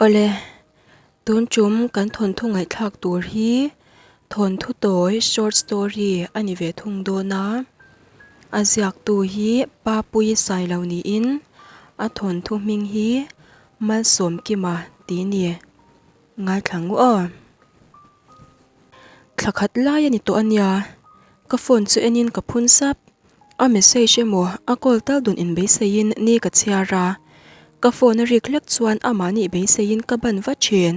Awle, tun tum kan thawnthu ngaihthlak tur hi thawnthu tawi short story a ni ve thung dawn a, a ziaktu hi Papuii Sailo niin a thawnthu hming hi Malsawmkima tih a ni. Ngaithla ngu aw. Thla khat lai a ni tawh a nia, ka phone chu enin ka phun sap. A message emaw a call tal dun inbeiseiin ni ka chhiar a, ka phone a rik hlek chuan amah nih beiseiin ka ban va thin.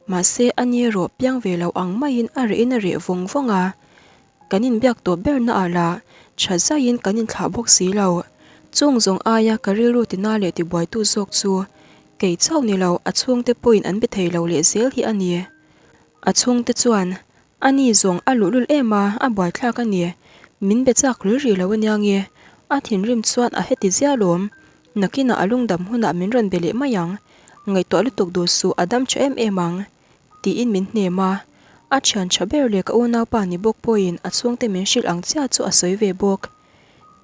Mahse a ni erawh piang ve lo ang maiin a rehin a reh vawng vawng a, kan inbiak tawp ber naah lah tha zaiin kan inthlah bawk si lo. Chung zawng aia ka rilru tina leh tibuaitu zawk chu kei chauh ni lo a chhungte pawhin an be thei lo leh zel hi a ni. A chhungte chuan A ni zawng a luhlul em a, a buaithlak a ni. Min be chak ril rih lo ania nge? A thinrim chuan a heti zia lawm. Nakinah a lungdam hunah min rawn be leh mai ang. Ngaihtuah lutuk duh suh a dam tha em em ang. Tiin min hnem a. A thian tha ber leh ka unaupa ni bawk pawhin a chhungte min hrilh ang chiah chu a sawi ve bawk.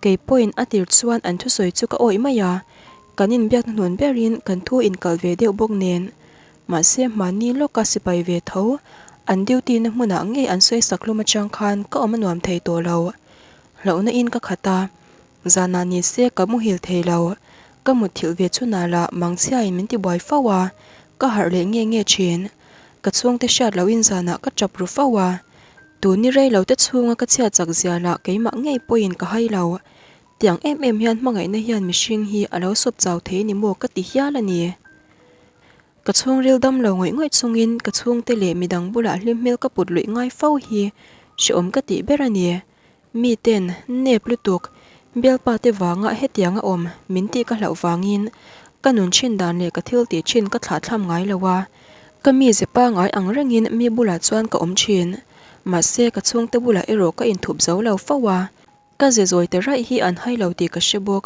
Kei pawhin a tir chuan an thusawi chu ka awih mai a, kan inbiak hnuhnun berin kan thu inkal ve deuh bawk nen. Mahse hmanni lawka sipai ve tho, an duty na hmunah ngei an sawi sak hlum atang khan ka awm a nuam thei tawh lo. Hlauhna in ka khat a, zanah ni se ka muhil thei lo. Ka mutthilh ve chhunah lah mangchhiain min tibuai fo a, ka harh leh nge nge thin. Ka chhungte hriat lohin zanah ka tap ru fo a, Tun ni rei lo te chhunga ka chhiat chak zia lah keimah ngei pawhin ka hai lo. Tiang em em hian hmangaihna hian mihring hi a lo sawp chau thei ni maw ka ti hial a ni. Ka chhungril dam lo ngawih ngawih chungin ka chhungte leh midang bulah hlim hmel ka put luih ngai fo hi hrehawm ka tih ber a ni. Mi ten, nep lutuk, bialpa te vanga hetiang a awm min tih ka hlauh vangin ka nun thin dan leh ka thil tih thin ka thlah thlam ngai lo a, ka mize pangai ang rengin mi bulah chuan ka awm thin. Mahse ka chhungte bulah erawh ka inthup zo lo fo a, ka ze zawi te raih hi an hai lo tih ka hre bawk.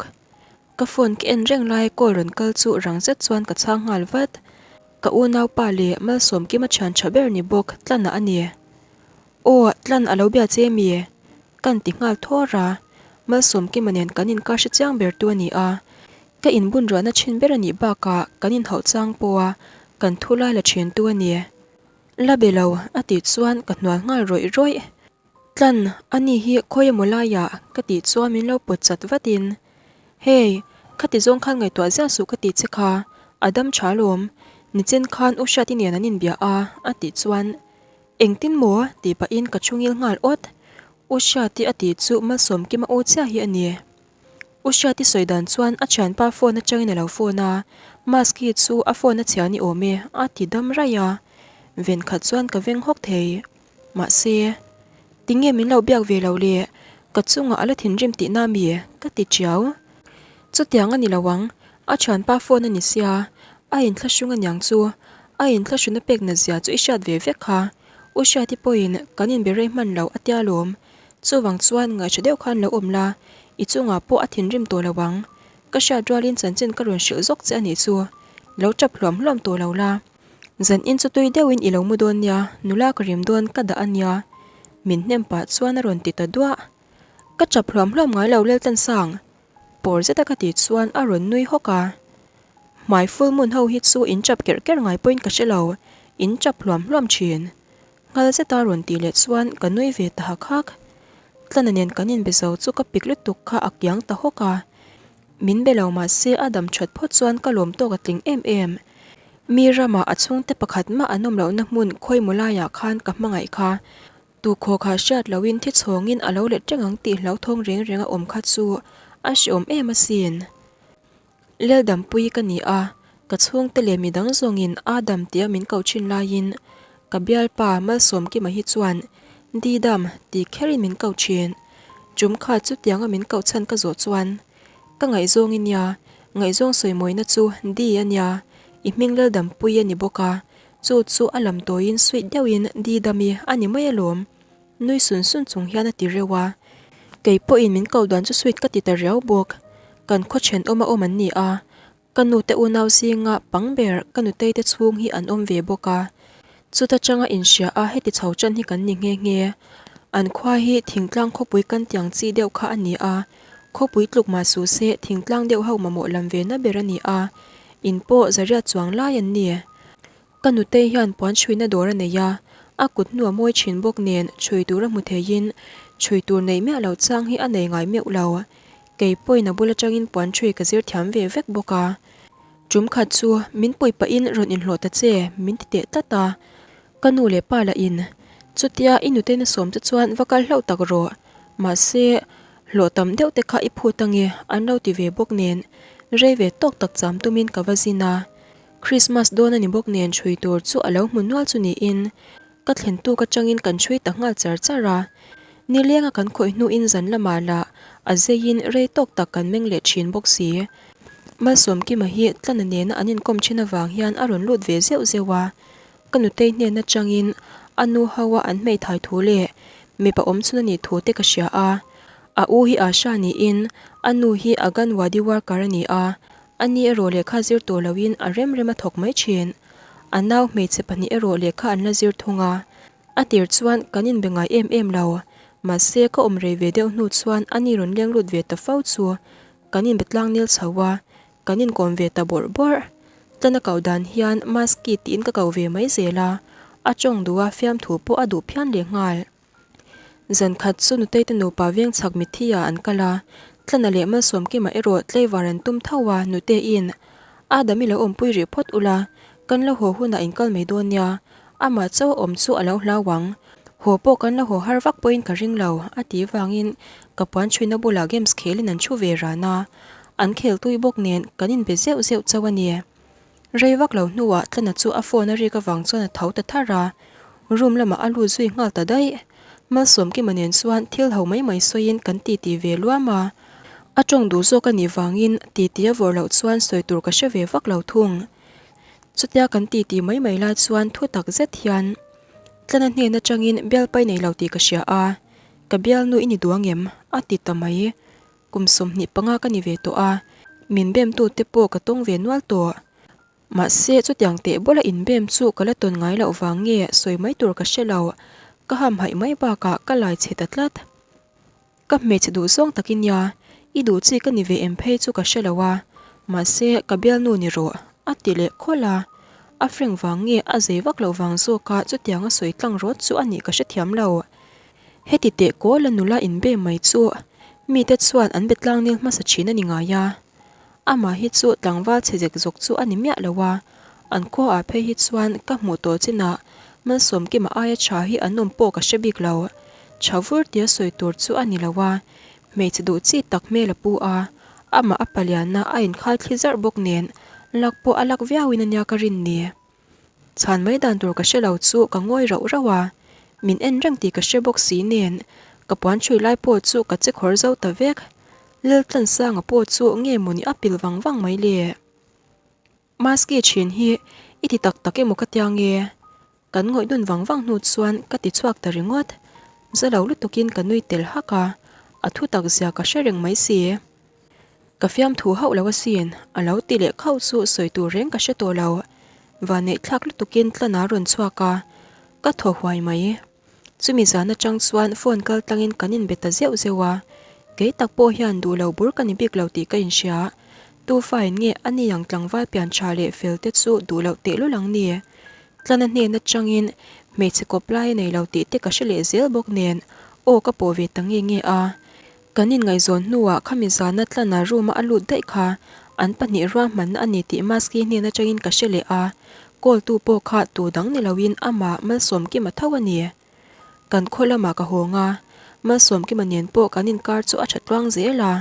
Ka phone ka en reng lai call rawn kal chu rang zet chuan ka chhang nghal vat. Ka unaupa leh Malsawmkima thian tha ber ni bawk tlanah a ni. Aw, tlan a lo bia che mi? Kan ti nghal thawr a, Malsawmkima nen kan inkar hre chiang ber tu a ni a, ka inbun ruahna thin ber a nih bakah kan inhauh chang pawha kan thu lai la thin tu a ni. La be lo, a tih chuan ka hnual nghal rawih rawih. Tlan, a ni hi khawi emaw laiah ka tih chuan min lo pawt chat vatin, Hey, khati zawng khan ngaihtuah ziah suh ka tih che kha, a dam tha alawm, nichin khan U Hriati nen an inbia a, a tih chuan Engtin maw? tih pahin ka chhungil nghal awt. U Hriati a tih chu Malsawmkima u chiah hi a ni. U Hriati sawi dan chuan a thianpa phone atangin a lo phone a, Maski chu a phone a chhia ni awm e a ti dam raih a. Ven khat chuan ka veng hawk thei. Mahse, tinge min lo biak ve lo le? Ka chungah a la thinrim tihna mi? ka ti tiau. Chutiang a ni lo ang, a thianpa phone a ni sia, a inthlahrung aniang chu, a inthlahruna pek nat zia chu i hriat ve vek kha, U Hriati pawhin kan inbe rei hman lo a tia lawm, chuvang chuan ngaihṭha deuh khan lo awm la, i chungah pawh a thinrim tawh lo ang, ka hriat rualin chanchin ka rawn hrilh zawk che a nih chu, lo ṭap hluam hluam tawh lo la, zan in chu tui deuhin i lo mu dawn nia, nula ka rim dawn ka dah a nia, min hnem pah chuan a rawn ti ta duah. Ka chap hluam hluam ngai lo Laltlansang, pawr zeta ka tih chuan a rawn nui hawk a. Hmai full moon ho hi chu in chap kerh kerh ngai pawhin ka hre lo, in chap hluam hluam thin. Nghal zeta rawn tih leh chuan ka nui ve ta hak hak. Tlana nen kan inbe zo chu ka pik lutuk kha a kiang ta hawk a. Min be lo mah se a dam that phawt chuan ka lawm tawk a tling em em. Mi ramah a chhungte pakhat mah an awm lohna hmun khawimaw laiah khan ka hmangaih kha. Tu khaw kha hriat loin thi chhawngin a lo let reng ang tih hlauthawng reng reng a awm kha chu a hreawm em asin. Leldampui ka ni a, ka chhungte leh midang zawngin Adam tia min ko thin laiin ka bialpa Malsawmkima hi chuan Didam ti kherin min ko thin. Tum kha chutianga min koh chhan ka zawh chuan ka ngaihzawng i nia, ngaihzawng sawimawina chu Di a nia, i hming Laldampui a ni bawk a, Chu chu a lam tawiin sweet deuhin di dami a ni mai alawm. Nui sun sun chung hian a ti reuh a. Kei pawhin min ko dan chu sweet ka ti ta riau bawk. Kan khaw thenawm a awm an ni a, ka nute unau zinga pang ber ka nutei te chhung hi an awm ve bawk a. Chuta changa inhria a heti chho chan hi kan ni nghe nghe. An khua hi thingtlang khawpui kan tiang chi deuh kha a ni a, khawpui tluk mah suh se thingtlang deuh ho mamawh lam ve na ber a ni a, in pawh zariat chuang lai an ni. Ka nutei hian puan chhuina dawr a nei a, a kut hnu a mawi thin bawk nen chhui tur a hmu theiin chhui tur neih miah loh chang hi a nei ngai meuh lo. Kei pawhin a bul atangin puan chhui ka zir thiam ve vek bawk a. Tum khat chu min pui pahin rawn inhlawh ta che min ti teh tlat a. Ka nu leh pa lah in chutia i nutei na sawm che chuan va kal hlauh tak rawh. Mahse, hlawh tam deuh te kha i phut ange an lo ti ve bawk nen rei ve tawk tak cham tumin ka va zin a. Christmas dawn a ni bawk nen chhui tur chu a lo hmu nual chu niin ka thlen tuk atangin kan chhui ta nghal char char a. Nilenga kan khawih hnuin zan lamah lah a zeiin rei tawk tak kan meng leh thin bawk si. Malsawmkima hi Tlana nena an inkawm thin avang hian a rawn lut ve zeuh zeuh a. Ka nutei hnen atangin a nu ho a an hmeithai thu leh mipa awm chhun a nih thu te ka hria a. A u hi Asha niin a nu hi Aganwadi worker a ni a. A ni erawh lehkha zir tawh loin a rem rem a thawk mai thin. A nau hmeichhe pahnih erawh lehkha an la zir thung a. A tir chuan kan inbe ngai em em lo. Mahse ka awm rei ve deuh hnu chuan a ni rawn leng lut ve ta fo chu kan inbe tlang nil chho a, kan inkawm ve ta bawrh bawrh. Tlana koh dan hian Maski tiin ka ko ve mai zel a, a tawng duh a fiamthu pawh a duh phian lehnghal. Zan khat chu Nutei te nupa veng chhak mitthi ah an kal a, Tlana leh Malsawmkima erawh tleivar an tum tho a, Nuteiin, Adam i lo awmpui rih phawt ula, kan lo haw hunah in kal mai dawn nia, amah chauh a awm chu a lo hlau ang, haw pawh kan lo haw har vak pawhin ka ring lo, a ti vangin ka puan chhuina bulah games khelin an thu ve ran a, an khel tui bawk nen kan inbe zeuh zeuh chauh a ni. Rei vak lo hnuah Tlana chu a phone a rik avang chuan a tho ta thar a, room lamah a lut zui nghal ta daih. Malsawmkima nen chuan thil ho mai mai sawiin kan titi ve luam a, a tawng duh zawk a nih vangin titi a vawrh loh chuan sawi tur ka hre ve vak lo thung. Chutia kan titi mai mai lai chuan thu tak zet hian Tlana hnen atangin bialpai nei lo tih ka hria a, ka bialnu i ni duh angem? a ti ta mai. Kum 25 ka ni ve tawh a, min bemtute pawh ka tawng ve nual tawh. Mahse, chutiang teh bawla inbem chu ka la tawn ngai loh vang nge sawi mai tur ka hre lo, ka hamhaih mai bakah ka lai chhe ta tlat. Ka hmeichhe duh zawng tak i nia, i duh chi ka ni ve em phei chu ka hre lo a, mahse ka bialnu ni rawh, a ti leh khawlh a. A frank vang nge a zei vak loh vang zawka chutianga sawi tlang rawt chu a nih ka hrethiam lo. Heti teh kawl a nula inbe mai chu mite chuan an be tlang nil hmasa thin a ni ngai a. Amah hi chu tlangval chhe zek zawk chu a ni miah lo a, an khuaah phei hi chuan ka hmuh tawh chinah Malsawmkima aia tha hi an awm pawh ka hre bik lo. Tha vur tia sawi tur chu a ni lo a, hmeichhe duh chi tak hmel a pu a, amah a palianna a inkhai thli zarh bawk nen lak pawh a lak viauin a nia ka rin ni. Chhan mai dan tur ka hre lo chu ka ngawi rauh rauh a, min en reng tih ka hre bawk si nen ka puan ṭhui lai pawh chu ka che khawr zo ta vek. Laltlansanga pawh chu nge mawni a pil vang vang mai le? Maski ṭhin hi i ti tak tak emaw ka tia nge? Kan ngawih dun vang vang hnu chuan ka ti chhuak ta ringawt. Za lo lutukin ka nui tel hak a, a thu tak zia ka hre reng mai si. Ka fiamthu hauh lo asin, a lo ti leh khauh chu sawi tur reng ka hre tawh lo. Vanneih thlak lutukin Tlana rawn chhuak a, ka thaw huai mai. Chumi zan atang chuan phone kal tlangin kan inbe ta zeuh zeuh a, kei tak pawh hian duh lo bur ka ni bik lo tih ka inhria. Tu fain nge a ni ang tlangval pian tha leh fel te chu duh loh tehlul ang ni? Tlana hnen atangin hmeichhe kawp lai a nei lo tih te ka hre leh zel bawk nen aw ka pawh ve ta nge nge a. Kan inngaihzawn hnuah khami zana Tlana room-a a lut daih kha an pahnih ruahmanna a ni tih Maski hnen atangin ka hre leh a, call tu pawh kha tu dang ni loin amah Malsawmkima tho a ni. Kan khaw lamah ka hawng a, Malsawmkima nen pawh kan inkar chu a tha tluang zel a,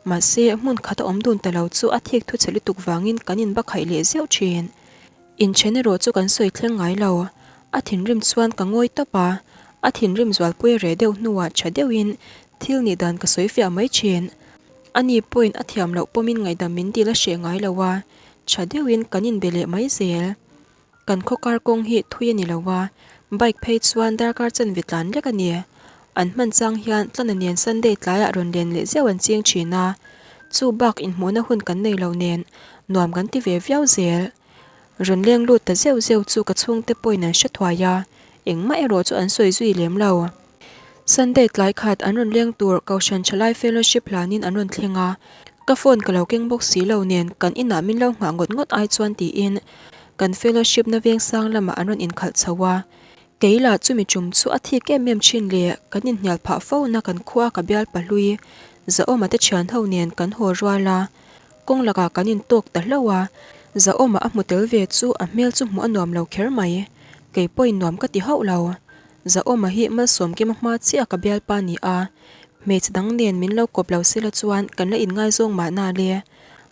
mahse hmun khat a awm dun ta lo chu a thik thu chhe lutuk vangin kan inbakhaih leh zeuh thin. Inchen erawh chu kan sawi thleng ngai lo. A thinrim chuan ka ngawi tawp a, a thinrim zualpui reh deuh hnuah tha deuhin thil nih dan ka sawi fiah mai thin. Ani pawhin a thiam loh pawmin ngaihdam min dil a hreh ngai lo a, tha deuhin kan inbe leh mai zel. Kan khaw kar kawng hi thui a ni lo a, bike phei chuan darkar chanve tlan lek a ni. An hman chang hian Tlana nen Sunday tlaiah rawn len leh zeuh an ching thin a, chu bak inhmuhna hun kan nei lo nen nuam kan ti ve viau zel. Rawn leng lut ta zeuh zeuh chu ka chhungte pawhin an hre thuai a, engmah erawh chu an sawi zui lem lo. Sunday tlai khat an rawn leng tur Kohhran Thalai Fellowship hlanin an rawn thleng a, ka phone ka lo keng bawk si lo nen kan inah min lo nghah ngawt ngawt ai chuan tiin. Kan fellowship na veng sang lamah an rawn inkhalh chho a. Kei lah chumi tum chu a thik em em thin leh kan inhnial phah fo na kan khua ka bial pahlui Zahawma te thian ho nen kan haw rual a. Kawng lakah kan intawk ta hlauh a, Zahawma a hmu tel ve chu a hmel chu hmuh a nuam lo kher mai. Kei pawhin nuam ka ti hauh lo. Zahawma hi Malsawmkima hma chiah ka bialpa ni a, hmeichhe dang nen min lo kawp lo sela chuan kan la inngaizawng mahna le.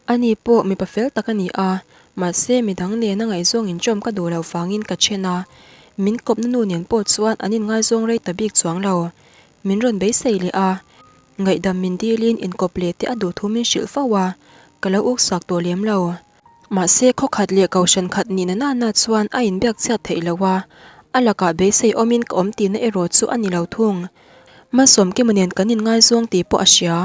Ani pawh mipa fel tak a ni a, mahse midang nena ngaihzawng inṭawm ka duh loh vangin ka ṭhen a. Min kawpna nu nen pawh chuan an inngaizawng rei ta bik chuang lo. Min rawn beisei leh a, Ngaihdam min dilin inkawp leh te a duh thu min hrilh fo a, ka lo uksak tawh lem lo. Mahse khawkhat leh kohhran khat nihna nana chuan a inbiak chhiat theih lo a, a lakah beisei awmin ka awm tihna erawh chu a ni lo thung. Malsawmkima nen kan inngaizawng tih pawh a hria,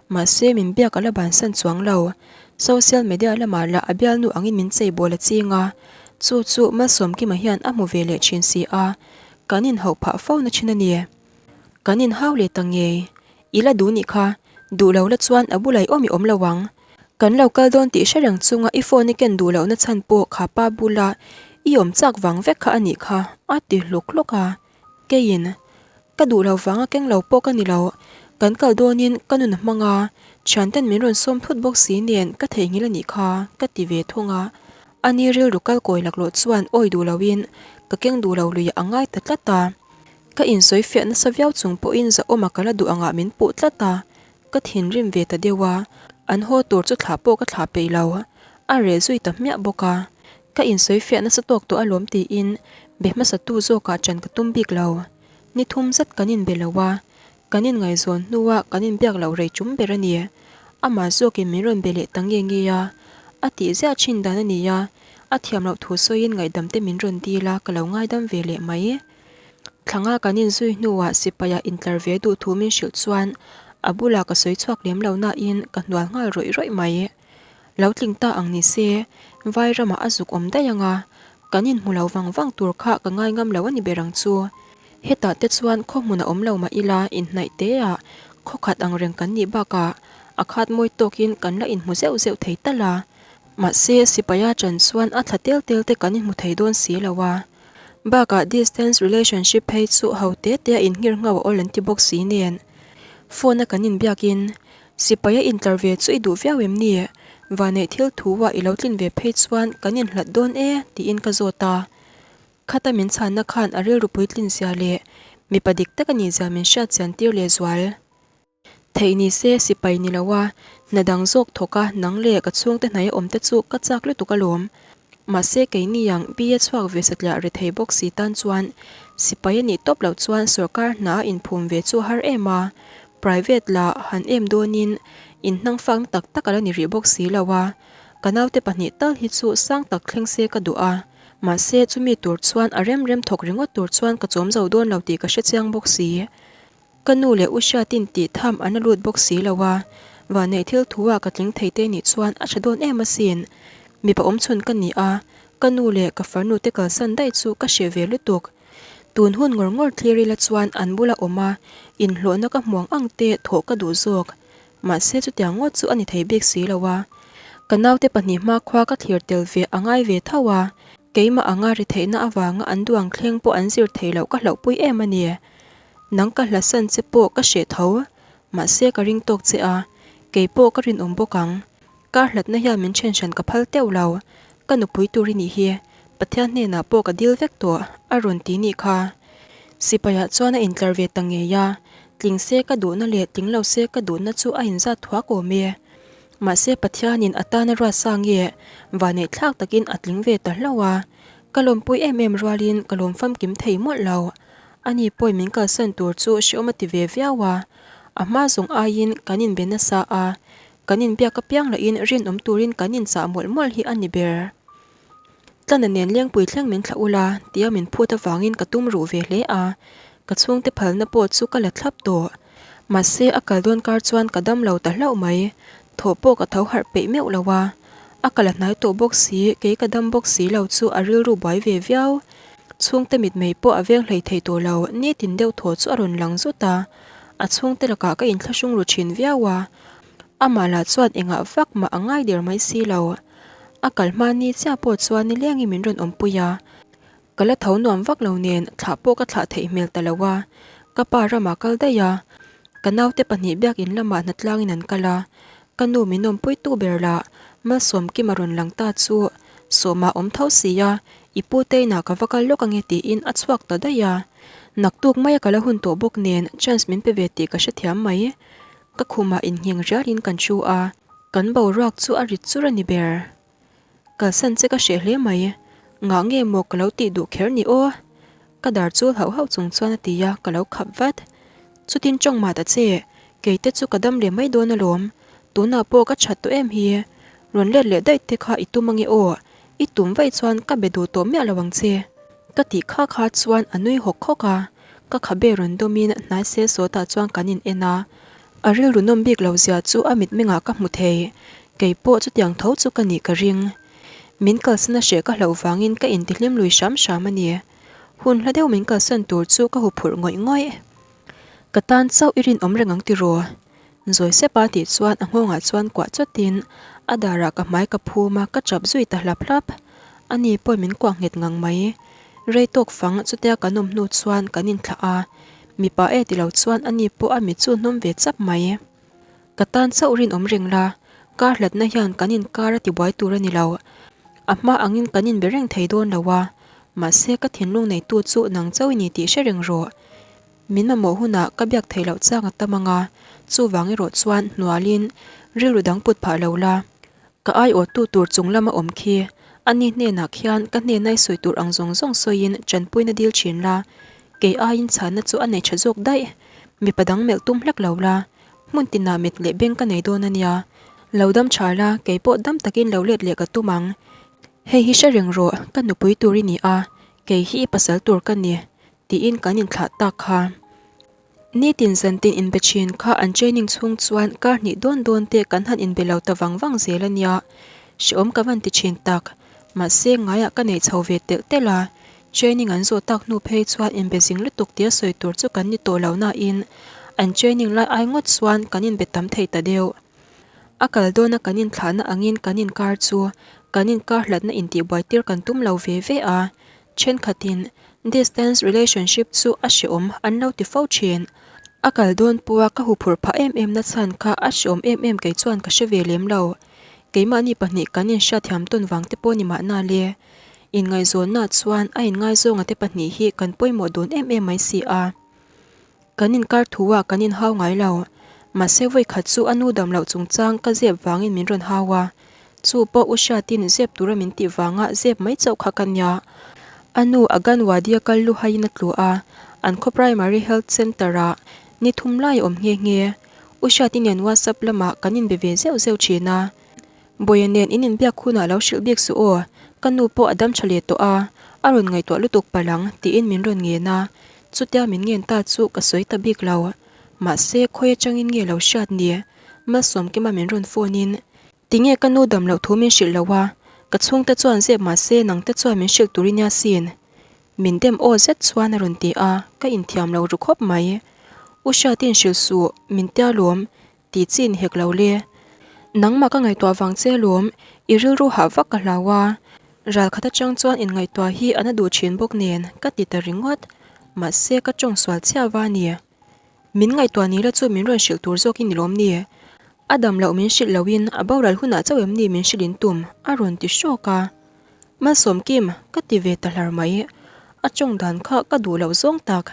mahse min biak a la bansan chuang lo. Social media lamah lah a bialnu angin min cheibawl a ching a, chu chu Malsawmkima hian a hmu ve leh thin si a, kan inhauh phah fo na thin a ni. Kan inhau leh ta ngei. I la duh nih kha, duh lo la chuan a bulah i awm i awm lo ang. Kan lo kal dawn tih hre reng chunga i phone i ken duh lohna chhan pawh kha pa bula i awm chak vang vek kha a nih kha, a ti hluk hluk a. Keiin, Ka duh lo vanga keng lo pawh ka ni lo. Kan kal dawnin ka nun a hmang a, thianten min rawn sawm thut bawk si nen ka theihnghilh a nih kha, ka ti ve thung a. Ani rilru kal kawi laklawh chuan awi duh loin ka keng duh lo luiah a ngai ta tlat a. Ka insawi fiah nasa viau chung pawhin zahawma ka la duh angah min puh tlat a, ka thinrim ve ta deuh a, an haw tur chu thlah pawh ka thlah peih lo, a reh zui ta hmiah bawk a. Ka insawi fiah nasa tawk tawh alawm tiin be hmasa tu zawkah ṭan ka tum bik lo. Ni thum zet kan inbe lo a, kan inngaihzawn hnua kan inbiak loh rei ṭum ber a ni. Amah zawkin min rawn be leh ta nge nge a, a tih ziah ṭhin dan a ni a, a thiam loh thu sawiin ngaihdam te min rawn dil a, ka lo ngaidam ve leh mai. Thlanga kan inzui hnuah sipaia intlar ve duh thu min hrilh chuan a bulah ka sawi chhuak lem lo nain ka hnual nghal rawih rawih mai. Lo tling ta ang ni se, vai ramah a zuk awm daih ang a, kan inhmu lo vang vang tur kha ka ngai ngam lo a ni ber ang chu. Hetah te chuan khaw hmun a awm lo mah ila inhnaih teah khaw khat ang reng kan nih bakah a khat mawi tawkin kan la inhmu zeuh zeuh thei tal a. Mahse, sipaia ṭan chuan a thla tel tel te kan inhmu thei dawn si lo a. Bakah distance relationship phei chu ho te te a inngir nghauh a awl an ti bawk si nen. Phone a kan inbiakin, Sipai a intlar ve chu i duh viau em ni? Vaneih thil thu ah i lo tlin ve phei chuan kan inhlat dawn e tiin ka zawt a. Khata min chhanna khan a rilru puitlin zia leh mipa dik tak a nih zia min hriatchian tir lehzual. Theih ni se sipai ni lo a, hna dang zawk thawk a nang leh ka chhungte hnaia awm te chu ka chak lutuk alawm. Mahse keini ang BA chhuak ve satliah re thei bawk si tan chuan sipai a nih tawp loh chuan sorkar hna a inphum ve chu a har em a, private la han em dawnin inhnangfakna tak tak a la ni rih bawk si lo a. Ka naute pahnih tal hi chu sang tak thleng se ka duh a, mahse chumi tur chuan a rem rem thawk ringawt tur chuan ka chawm zo dawn lo tih ka hrechiang bawk si. Ka nu leh u Hriatin tih tham an la lut bawk si lo a, vanneih thil thu ah ka tling thei te nih chuan a tha dawn em asin. Mipa awmchhun ka ni a, ka nu leh ka farnu te kalsan daih chu ka hreh ve lutuk. Tun hun ngawr ngawr thlir ila chuan an bula awm a, inhlawhna ka hmuang ang te thawh ka duh zawk. Mahse chutiang ngawt chu a ni thei bik si lo a. Ka naute pahnih hmakhua ka thlir tel ve a ngai ve tho a, keimah anga ri theihna avanga an duang thleng pawh an zir thei loh ka hlauhpui em a ni. Nang ka hlasan che pawh ka hreh tho, mahse ka ring tawk che a, kei pawh ka rinawm bawk ang. Kar hlatna hian min then hran ka phal teuh lo, ka nupui tur i nih hi, Pathian hnenah pawh ka dil vek tawh, a rawn ti nih kha. Sipaiah chuan a intlar ve ta ngei a, tling se ka duhna leh tling lo se ka duhna chu a inzat thuak awm e. Mahse Pathianin a tana ruat sa nge, vanneih thlak takin a tling ve ta hlauh a, ka lawmpui em em rualin ka lawm famkim thei mawlh lo. Ani pawhin min kalsan tur chu hreawm a ti ve viau a, a hma zawng aiin kan inbe nasa a, kan inbiak apiang lahin rinawm turin kan inchah mawlh mawlh hi a ni ber. Tlana nen lengpui thleng min thlah ula tia min phut avangin ka tum ruh ve hle a, ka chhungte phalna pawh chu ka la thlap tawh. Mahse a kal dawn kar chuan ka dam lo ta hlauh mai, thawh pawh ka tho harh peih meuh lo a, a kal a hnai tawh bawk si, kei ka dam bawk si lo chu a rilru buai ve viau. Chhungte mitmei pawh a veng hlei thei tawh lo, nitin deuh thaw chu a rawn lang zut a, a chhungte lakah ka inthlahrung ru thin viau a, amah lah chuan engah vak mah a ngai der mai si lo. A kal hma ni chiah pawh chuan nilengin min rawn awmpui a. Ka la tho nuam vak lo nen thlah pawh ka thlah theih hmel ta lo a, ka pa ramah kal daih a, ka naute pahnih biakin lamah hnatlangin an kal a, ka nu min awmpui tu ber lah Malsawmkim a rawn lang ta chu sawmah awm tho si a, i pu te inah ka va kal lawk ange tiin a chhuak ta daih a. Naktuk maia ka la hun tawh bawk nen chance min pe ve tih ka hrethiam mai. Ka khumah inngheng rialin kan thu a, kan boruak chu a rit chur a ni ber. Kalsan che ka hreh hle mai, ngah nge maw ka lo tih duh kher ni aw? Ka dar chul hauh hauh chung chuan a ti a, ka lo khap vat. Chutin tawng mah ta che, kei te chu ka dam leh mai dawn alawm, tunah pawh ka that tawh em hi. Rawn let leh daih te kha i tum ange aw, i tum vaih chuan ka be duh tawh miah lo ang che. Ka tih kha kha chuan a nui hawk hawk a, ka khabe rawn dawmin hnai sel sawtah chuan kan in en a, A rilru nawm bik lo zia chu a mitmengah ka hmu thei. Kei pawh chutiang tho chu ka nih ka ring. Min kalsan a hreh ka hlauh vangin ka intihlim lui hram hram a ni. Hun hla deuh min kalsan tur chu ka huphurh ngawih ngawih. Ka tan chauh i rinawm reng ang tiraw? Zawi sep a tih chuan a nghawngah chuan kuah chawtin a darah ka hmai ka phum a, ka chap zui ta hlap hlap. Ani pawhin min kuah nghet ngang mai. Rei tawk fang chutia kan awm hnu chuan kan inthlah a. Mipa e ti lo chuan ani pawh a mit chu hnawm ve chap mai. Ka tan chauh rinawm reng la, kar hlatna hian kan inkar a tibuai tur a ni lo. A hma angin kan inbe reng thei dawn lo a, mahse ka thinlung neitu chu nang chauh i ni tih hre reng rawh. Min mamawh hunah ka biak theih loh chang a tam ang a, chuvang erawh chuan hnualin rilru dang put phah lo la. Ka aiawhtu tur chung lama awm khi, ani hnenah khian ka hnena i sawi tur ang zawng zawng sawiin tanpuina dil thin la, kei aiin chhanna chu a nei tha zawk daih. Mipa dang melh tum hlek lo la, hmun tinah mit leh beng ka nei dawn a nia. Lo dam tha la, kei pawh dam takin lo let leh ka tum ang. Hei hi hre reng rawh, ka nupui tur i ni a, kei hi i pasal tur ka ni, tiin kan inthlah tak kha. Nitin zantin inbe thin kha an training chhung chuan kar hnih dawn dawn te kan han inbe lo ta vang vang zel a nia. Hrehawm ka van ti thin tak. Mahse ngaiah ka nei chho ve telh telh a. Training an zawh tak hnu phei chuan inbe zing lutuk tia sawi tur chu kan ni tawh lo nain an training lai ai ngawt chuan kan inbe tam thei ta deuh. A kal dawna kan inthlahna angin kan inkar chu kan inkar hlatna intihbuai tir kan tum lo ve ve a. Thenkhatin distance relationship chu a hreawm an lo ti fo thin. A kal dawn pawha ka huphurh phah em em na chhan kha a hreawm em em kei chuan ka hre ve lem lo. Keimahni pahnih kan inhriatthiam tawn vang te pawh ni mahna le. Inngaihzawnna chuan a inngaizawng a te pahnih hi kan pawimawh dawn em em mai si a. Kan inkar thu ah kan inhau ngai lo. Mahse vawi khat chu a nu dam loh chungchang ka zep vangin min rawn hau a. Chu pawh U Hriatin zep tura min tih vanga zep mai chauh kha ka nia. A nu Aganwadi a kal lu haiin a tlu a, an khaw Primary Health Centre ah ni thum lai a awm nghe nghe. U Hriati nen WhatsApp lamah kan inbe ve zeuh zeuh thin a. Bawia nen in inbiak hunah lo hrilh bik suh aw, ka nu pawh a dam tha leh tawh a, a rawn ngaihtuah lutuk palh ang tiin min rawn ngen a, chutia min ngen ta chu ka sawi ta bik lo. Mahse, khawi atangin nge lo hriat ni? Malsawmkima min rawn phone in, Tinge ka nu dam loh thu min hrilh lo a, ka chhungte chuan zep mahse nangte chuan min hrilh tur i nia sin. Min dem aw zet chuan a rawn ti a, ka inthiam lo ru khawp mai. U Hriatin hrilh suh, min tia lawm, Ti chi ni hek lo le. Nangmah ka ngaihtuah vang che lawm, i rilru hah vak ka hlau a. Ral khat atang chuan inngaihtuah hi a na duh thin bawk nen ka ti ta ringawt. Mahse ka tawng sual chhiah va ni. Min ngaihtuah ni la chu min rawn hrilh tur zawk i ni lawm ni. A dam loh min hrilh loin a boral hunah chauh em ni min hrilh in tum a rawn ti hrawk a. Malsawmkim, ka ti ve ta hlar mai. A tawng dan kha ka duh loh zawng tak.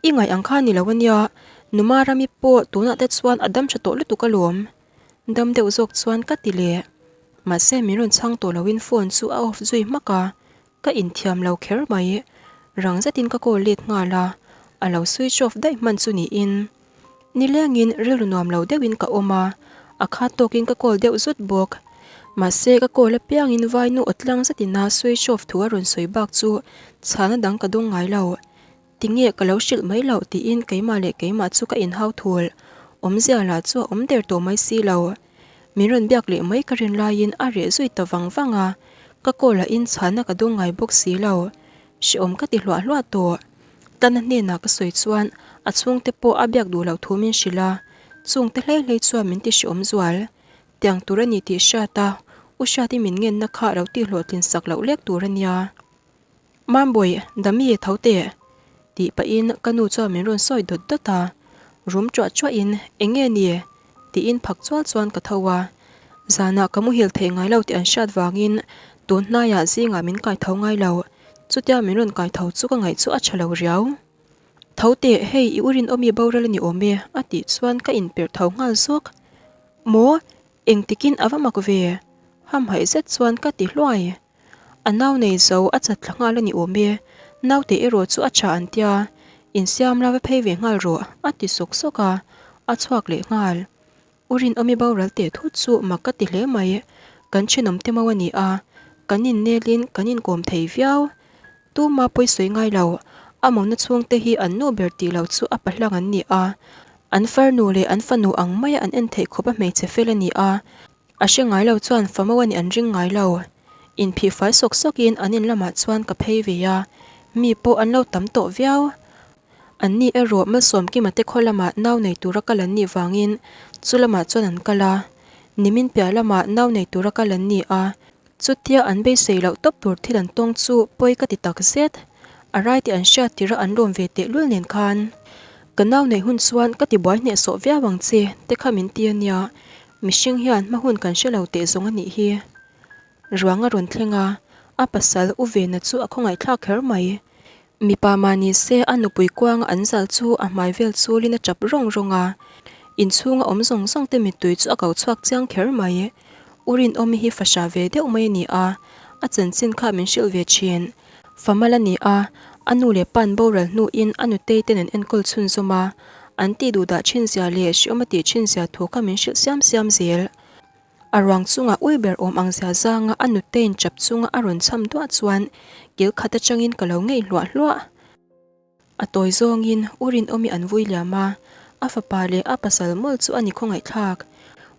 I ngaih ang kha ni lo ania, Numa Rami pawh tunah te chuan a dam tha tawh lutuk alawm. Dam deuh zawk chuan ka ti leh. Mahse min rawn chhang tawh loin phone chu a off zui hmak a, ka inthiam lo kher mai. Rang zetin ka call let nghal a, a lo switch off daih hman chu niin. Nilengin rilru nuam lo deuhin ka awm a, a khat tawkin ka call deuh zut bawk. Mahse ka call apiangin vainu aw tlang zetina switch off thu a rawn sawi bak chu chhana dang ka dawng ngai lo. Tinge ka lo hrilh mai loh tiin keimah leh keimah chu ka inhau thul. Awmzia lah chu a awm der tawh mai si lo. Min rawn biak leh mai ka rin laiin a reh zui ta vang vang a, ka call ah in chhana ka dawng ngai bawk si lo. Hrehawm ka ti hluah hluah tawh. Tana hnenah ka sawi chuan a chhungte pawh a biak duh loh thu min hrilh a, chungte hlei hlei chuan min ti hrehawm zual. Tiang tur a ni tih hriat a. U Hriati min ngenna kha lo tihhlawhtlin sak loh lek tur a nia. Mambawi, Dami, tho teh! tih pahin ka nu chuan min rawn sawi dawt dawt a. Rum ṭuah ṭuahin, Eng nge ni? tiin phak chual chuan ka tho a. Zanah ka muhil thei ngai lo tih an hriat vangin tun hnaiah zingah min kai tho ngai lo. Chutia min rawn kai tho chu ka ngaih chu a ṭha lo riau. Tho teh, hei i urinawmi boral a ni awm e, a tih chuan ka inperh tho nghal zawk. Maw? Engtikin a va mak ve? Hamhaih zet chuan ka ti hluai. A nau nei zo a chat thla nghal a ni awm e, naute erawh chu a tha an tia, insiam la va phei ve nghal rawh, a ti sawk sawk a, a chhuak leh nghal. U Rinawmi boral teh thut chu mak ka ti hle mai, kan thenawm te mau a ni a, kan innelin kan inkawm thei viau. Tuma pawi sawi ngai lo, a mawna chhungte hi an nu ber tih loh chu a pahlang an ni a, an farnu leh an fanu ang maia an en theih khawp a hmeichhe fel a ni a, A hre ngai lo chuan famo a nih an ring ngai lo. Inphih fai sawk sawkin an in lamah chuan ka phei ve a, mi pawh an lo tam tawh viau. An ni erawh Malsawmkima te khaw lamah nau nei tura kal an nih vangin chu lamah chuan an kal a. Nimin piah lamah nau nei tura kal an ni a, chutia an beisei loh tawp tur thil an tawng chu pawi ka ti tak zet. A rai tih an hriat tirh a an lawm ve tehlul nen khan ka nau neih hun chuan ka ti buai hnehsawh viau ang che te kha min ti a nia. Mihring hian hma hun kan hre lo teh zawng a nih hi. Ruang a rawn thleng a, a pasal U Vena chu a khawngaihthlak kher mai. Mipa mah ni se a nupui kuanga an zal chu a hmai vel chulin a tap rawng rawng a, inchhunga awm zawng zawng te mittui chu a ko chhuak chiang kher mai. U Rinawmi hi fahrah ve deuh mai a ni a, a chanchin kha min hrilh ve thin. Famal a ni a, a nu leh pa'n boral hnuin a nutei ten an enkawl chhunzawm a, an tih duh dah thin zia leh hriawm a tih thin zia thu kha min hrilh siam siam zel. A ruang chungah ui ber awm ang zia zanga a nutei'n chap chunga a rawn cham duah chuan kil khat atangin ka lo ngei hluah hluah. A tawi zawngin U Rinawmi an vui liam a, a fapa leh a pasal mawlh chu a ni khawngaihthlak.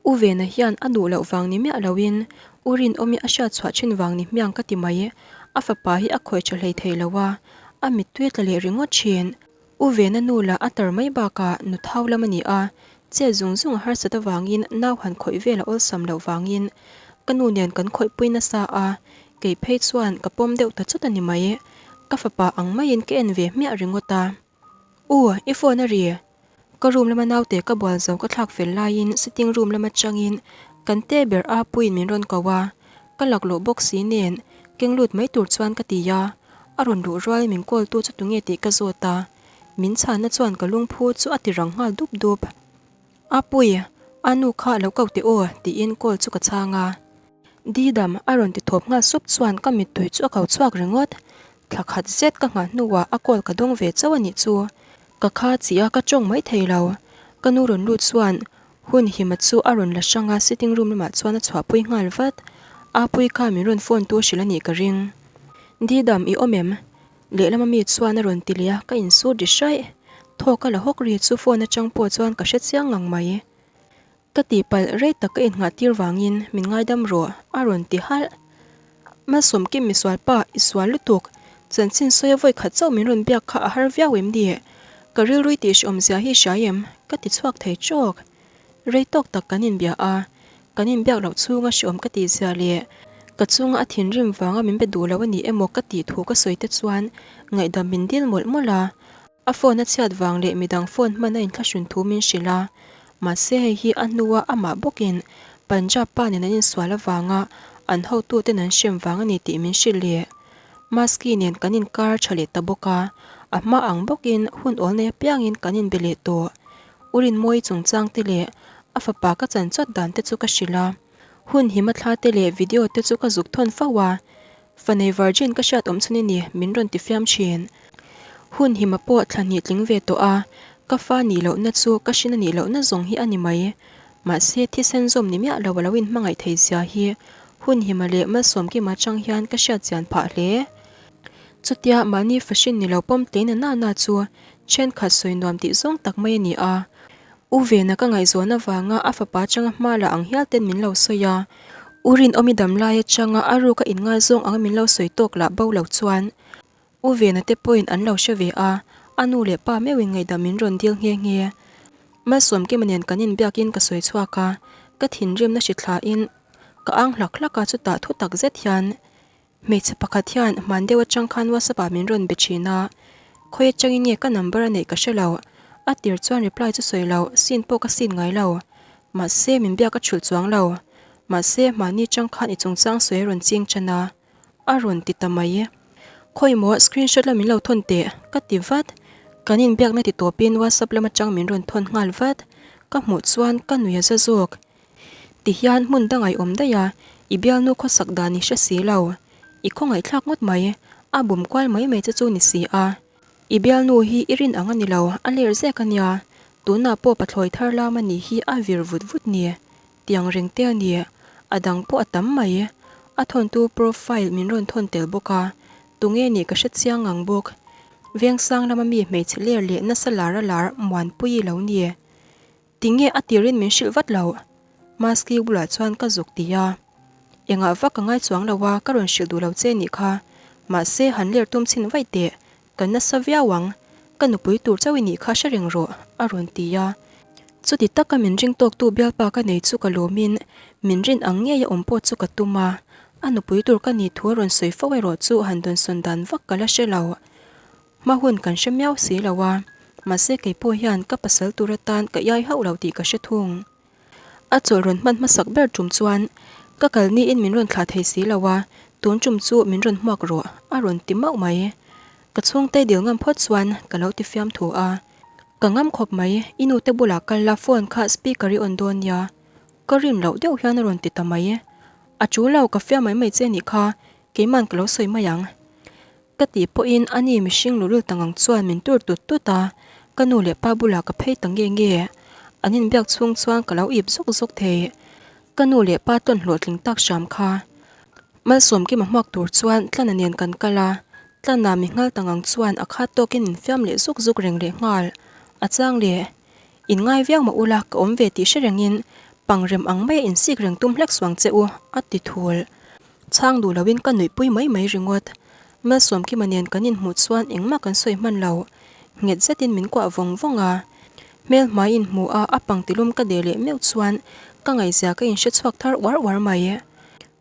U Vena hian a duh loh vang ni miah loin U Rinawmi a hriat chhuah thin vang ni hmiang ka ti mai. A fapa hi a khawi tha hlei thei lo a, a mittui a tla leh ringawt thin. U Vena nu lah a tar mai bakah nu thau lam a ni a, chet zung zung a harsat avangin nau han khawih vel a awlsam loh vangin ka nu nen kan khawihpui nasa a, Kei phei chuan ka pawm deuh ta chawt a ni mai. Ka fapa ang maiin ka en ve hmiah ringawt a. U, i phone a ri. Ka room lama naute ka bual zo ka thlak fel laiin sitting room lama changin kan te ber a puiin min rawn ko a. Ka laklawh bawk si nen keng lut mai tur chuan ka ti a. A rawn luh rual min call tu chu tunge tih ka zawt a. Min chhanna chuan ka lungphu chu a ti rang nghal dup dup. A pui, a nu kha lo ko teh aw tiin call chu ka chhang a. Didam a rawn ti thawp nghal sup chuan ka mittui chu a ko chhuak ringawt. Thla khat zet ka nghah hnuah a call ka dawng ve chauh a nih chu. Ka kha chi a ka tawng mai thei lo. Ka nu rawn lut chuan hun hima chu a rawn la hrang a sitting room lamah chuan a chhuahpui nghal vat. Apui kha min rawn phone tu hrilh a nih ka ring. Didam i awm em? Lehlam ami chuan a rawn ti leh a ka insut ri hraih. Thawk a la hawk ri chu phone atang pawh chuan ka hre chiang ngang mai. Ka tihpalh rei tak ka innghah tir vangin min ngaidam rawh, a rawn ti halh. Malsawmkim misual pa, i sual lutuk. Chanchin sawi a vawi khat chauh min rawn biak kha a har viau em ni? Ka rilrui tih hrehawmzia hi hria em? Ka ti chhuak thei trawk. Rei tawk tak kan inbia a, kan inbiak loh chhunga hrehawm ka tihzia leh ka chunga a thinrim vanga min be duh lo a ni emaw ka tih thu ka sawi te chuan ngaihdam min dil mawlh mawlh a. A phone a chhiat vang leh midang phone hman a inthlahrun thu min hrilh a, mahse hei hi a hnua amah bawkin Punjab pa nen an insual avanga an hotuten an hrem vang a ni tih min hrilh leh. Maski nen kan inkar tha leh ta bawk a, a hma ang bawkin hun awl nei apiangin kan inbe leh tawh. U Rinmawii chungchang te leh a fapa ka chan chawt dan te chu ka hrilh a, hun hima thla te leh video te chu ka zuk thawn fo a, Fanei virgin ka hriat awm chhun i ni, min rawn ti fiam thin. Hun hima pawh thla hnih tling ve tawh a, ka fa nih lohna chu ka hrin a nih lohna zawng hi a ni mai. Mahse, thisen zawm ni miah lo a lo inhmangaih thei zia hi hun hima leh malsawmkima atang hian ka hriat chian phah hle. Chutia mahni fahrin ni lo pawm tle na na na chu thenkhat sawi nuam tih zawng tak mai a ni a. U Vena ka ngaihzawn avanga a fapa atanga hma la ang hial ten min lo sawi a, U Rinawmi dam lai atanga a ruka inngaizawng anga min lo sawi tawk lah bo lo chuan U Vena te pawhin an lo hre ve a, a nu leh pa meuhin ngaihdam min rawn dil nghe nghe. Malsawmkima nen kan inbiakin ka sawi chhuak a, ka thinrimna hri thlain. Ka ang hlak hlak a chutah thu tak zet hian hmeichhe pakhat hian hman deuh atang khan WhatsApp ah min rawn be thin a, khawi atangin nge ka number a neih ka hre lo. A tir chuan reply chu sawi lo, sin pawh ka sin ngai lo. Mahse min biak a thulh chuang lo. Mahse hmani tang khan i chungchang sawi a rawn ching tan a. A rawn ti ta mai. Khawi maw screenshot la min lo thawn teh ka ti vat. Kan inbiakna ti tawpin WhatsApp lam atang min rawn thawn nghal vat. Ka hmuh chuan ka nui a za zawk. Ti hian hmun dang ai awm daih a, i bialnu khawsak dan i hre si lo. I khawngaihthlak ngawt mai, a bum kual mai mai che chu ni si a. I bialnu hi i rin ang a ni lo, a ler zek a nia. Tunah pawh pathlawi thar lam a nih hi a vir vut vut ni. Tiang reng te a ni, a dang pawh a tam mai. A thawntu profile min rawn thawn tel bawk a, tunge nih ka hre chiang ngang bawk. Vengsang lama mi hmeichhe ler leh nasa lar a lar Muanpuii lo ni. Tinge a tirin min hrilh vat lo? Maski bulah chuan ka zuk ti a. Engah vak ka ngai chuang lo a, ka rawn hrilh duh lo che nih kha. Mahse han ler tum chhin vaih teh, Ka nasa viau ang, ka nupui tur chauh i nih kha hre reng rawh, a rawn ti a. Chuti taka min ring tawktu bialpa ka nei chu ka lawmin min rin ang ngei a awm pawh chu ka tum a, a nupui tur ka nih thu a rawn sawi fo erawh chu han dawnsawn dan vak ka la hre lo. Hma hun kan hre miau si lo a, mahse kei pawh hian ka pasal tur atan ka iai hauh lo tih ka hre thung. A chawlh rawn hman hmasak ber tum chuan, Ka kal niin min rawn thlah thei si lo a, tun tum chu min rawn hmuak rawh, a rawn ti mauh mai. Ka chhungte dil ngam phawt chuan ka lo ti fiam thu a. Ka ngam khawp mai, i nute bulah kal la phone kha speaker i on dawn nia. Ka rin loh deuh hian a rawn ti ta mai. A tul lo, ka fiam mai mai che nih kha, keiman ka lo sawi mai ang. Ka tih pawhin a ni mihring luhlul ta ngang chuan min tur tut tut a, ka nu leh pa bulah ka phei ta nge nge. An inbiak chhung chuan ka lo ip zawk zawk thei. Ka nu leh pa tawn hlawhtling tak hram kha. Malsawmkima hmuak tur chuan Tlana nen kan kal a, Tlana mi nghal ta ngang chuan a khat tawkin min fiam leh zuk zuk reng leh nghal. A chang leh, In ngai viau mah ula ka awm ve tih hre rengin pangrem ang maia insik reng tum hlek suang che u, a ti thul. Chhang duh loin ka nuihpui mai mai ringawt. Malsawmkima nen kan inhmuh chuan engmah kan sawi hman lo. Nghet zetin min kuah vawng vawng a. Hmel hmai inhmu a a pangtilum ka deh leh meuh chuan ka ngaihzia ka inhre chhuak thar uar uar mai.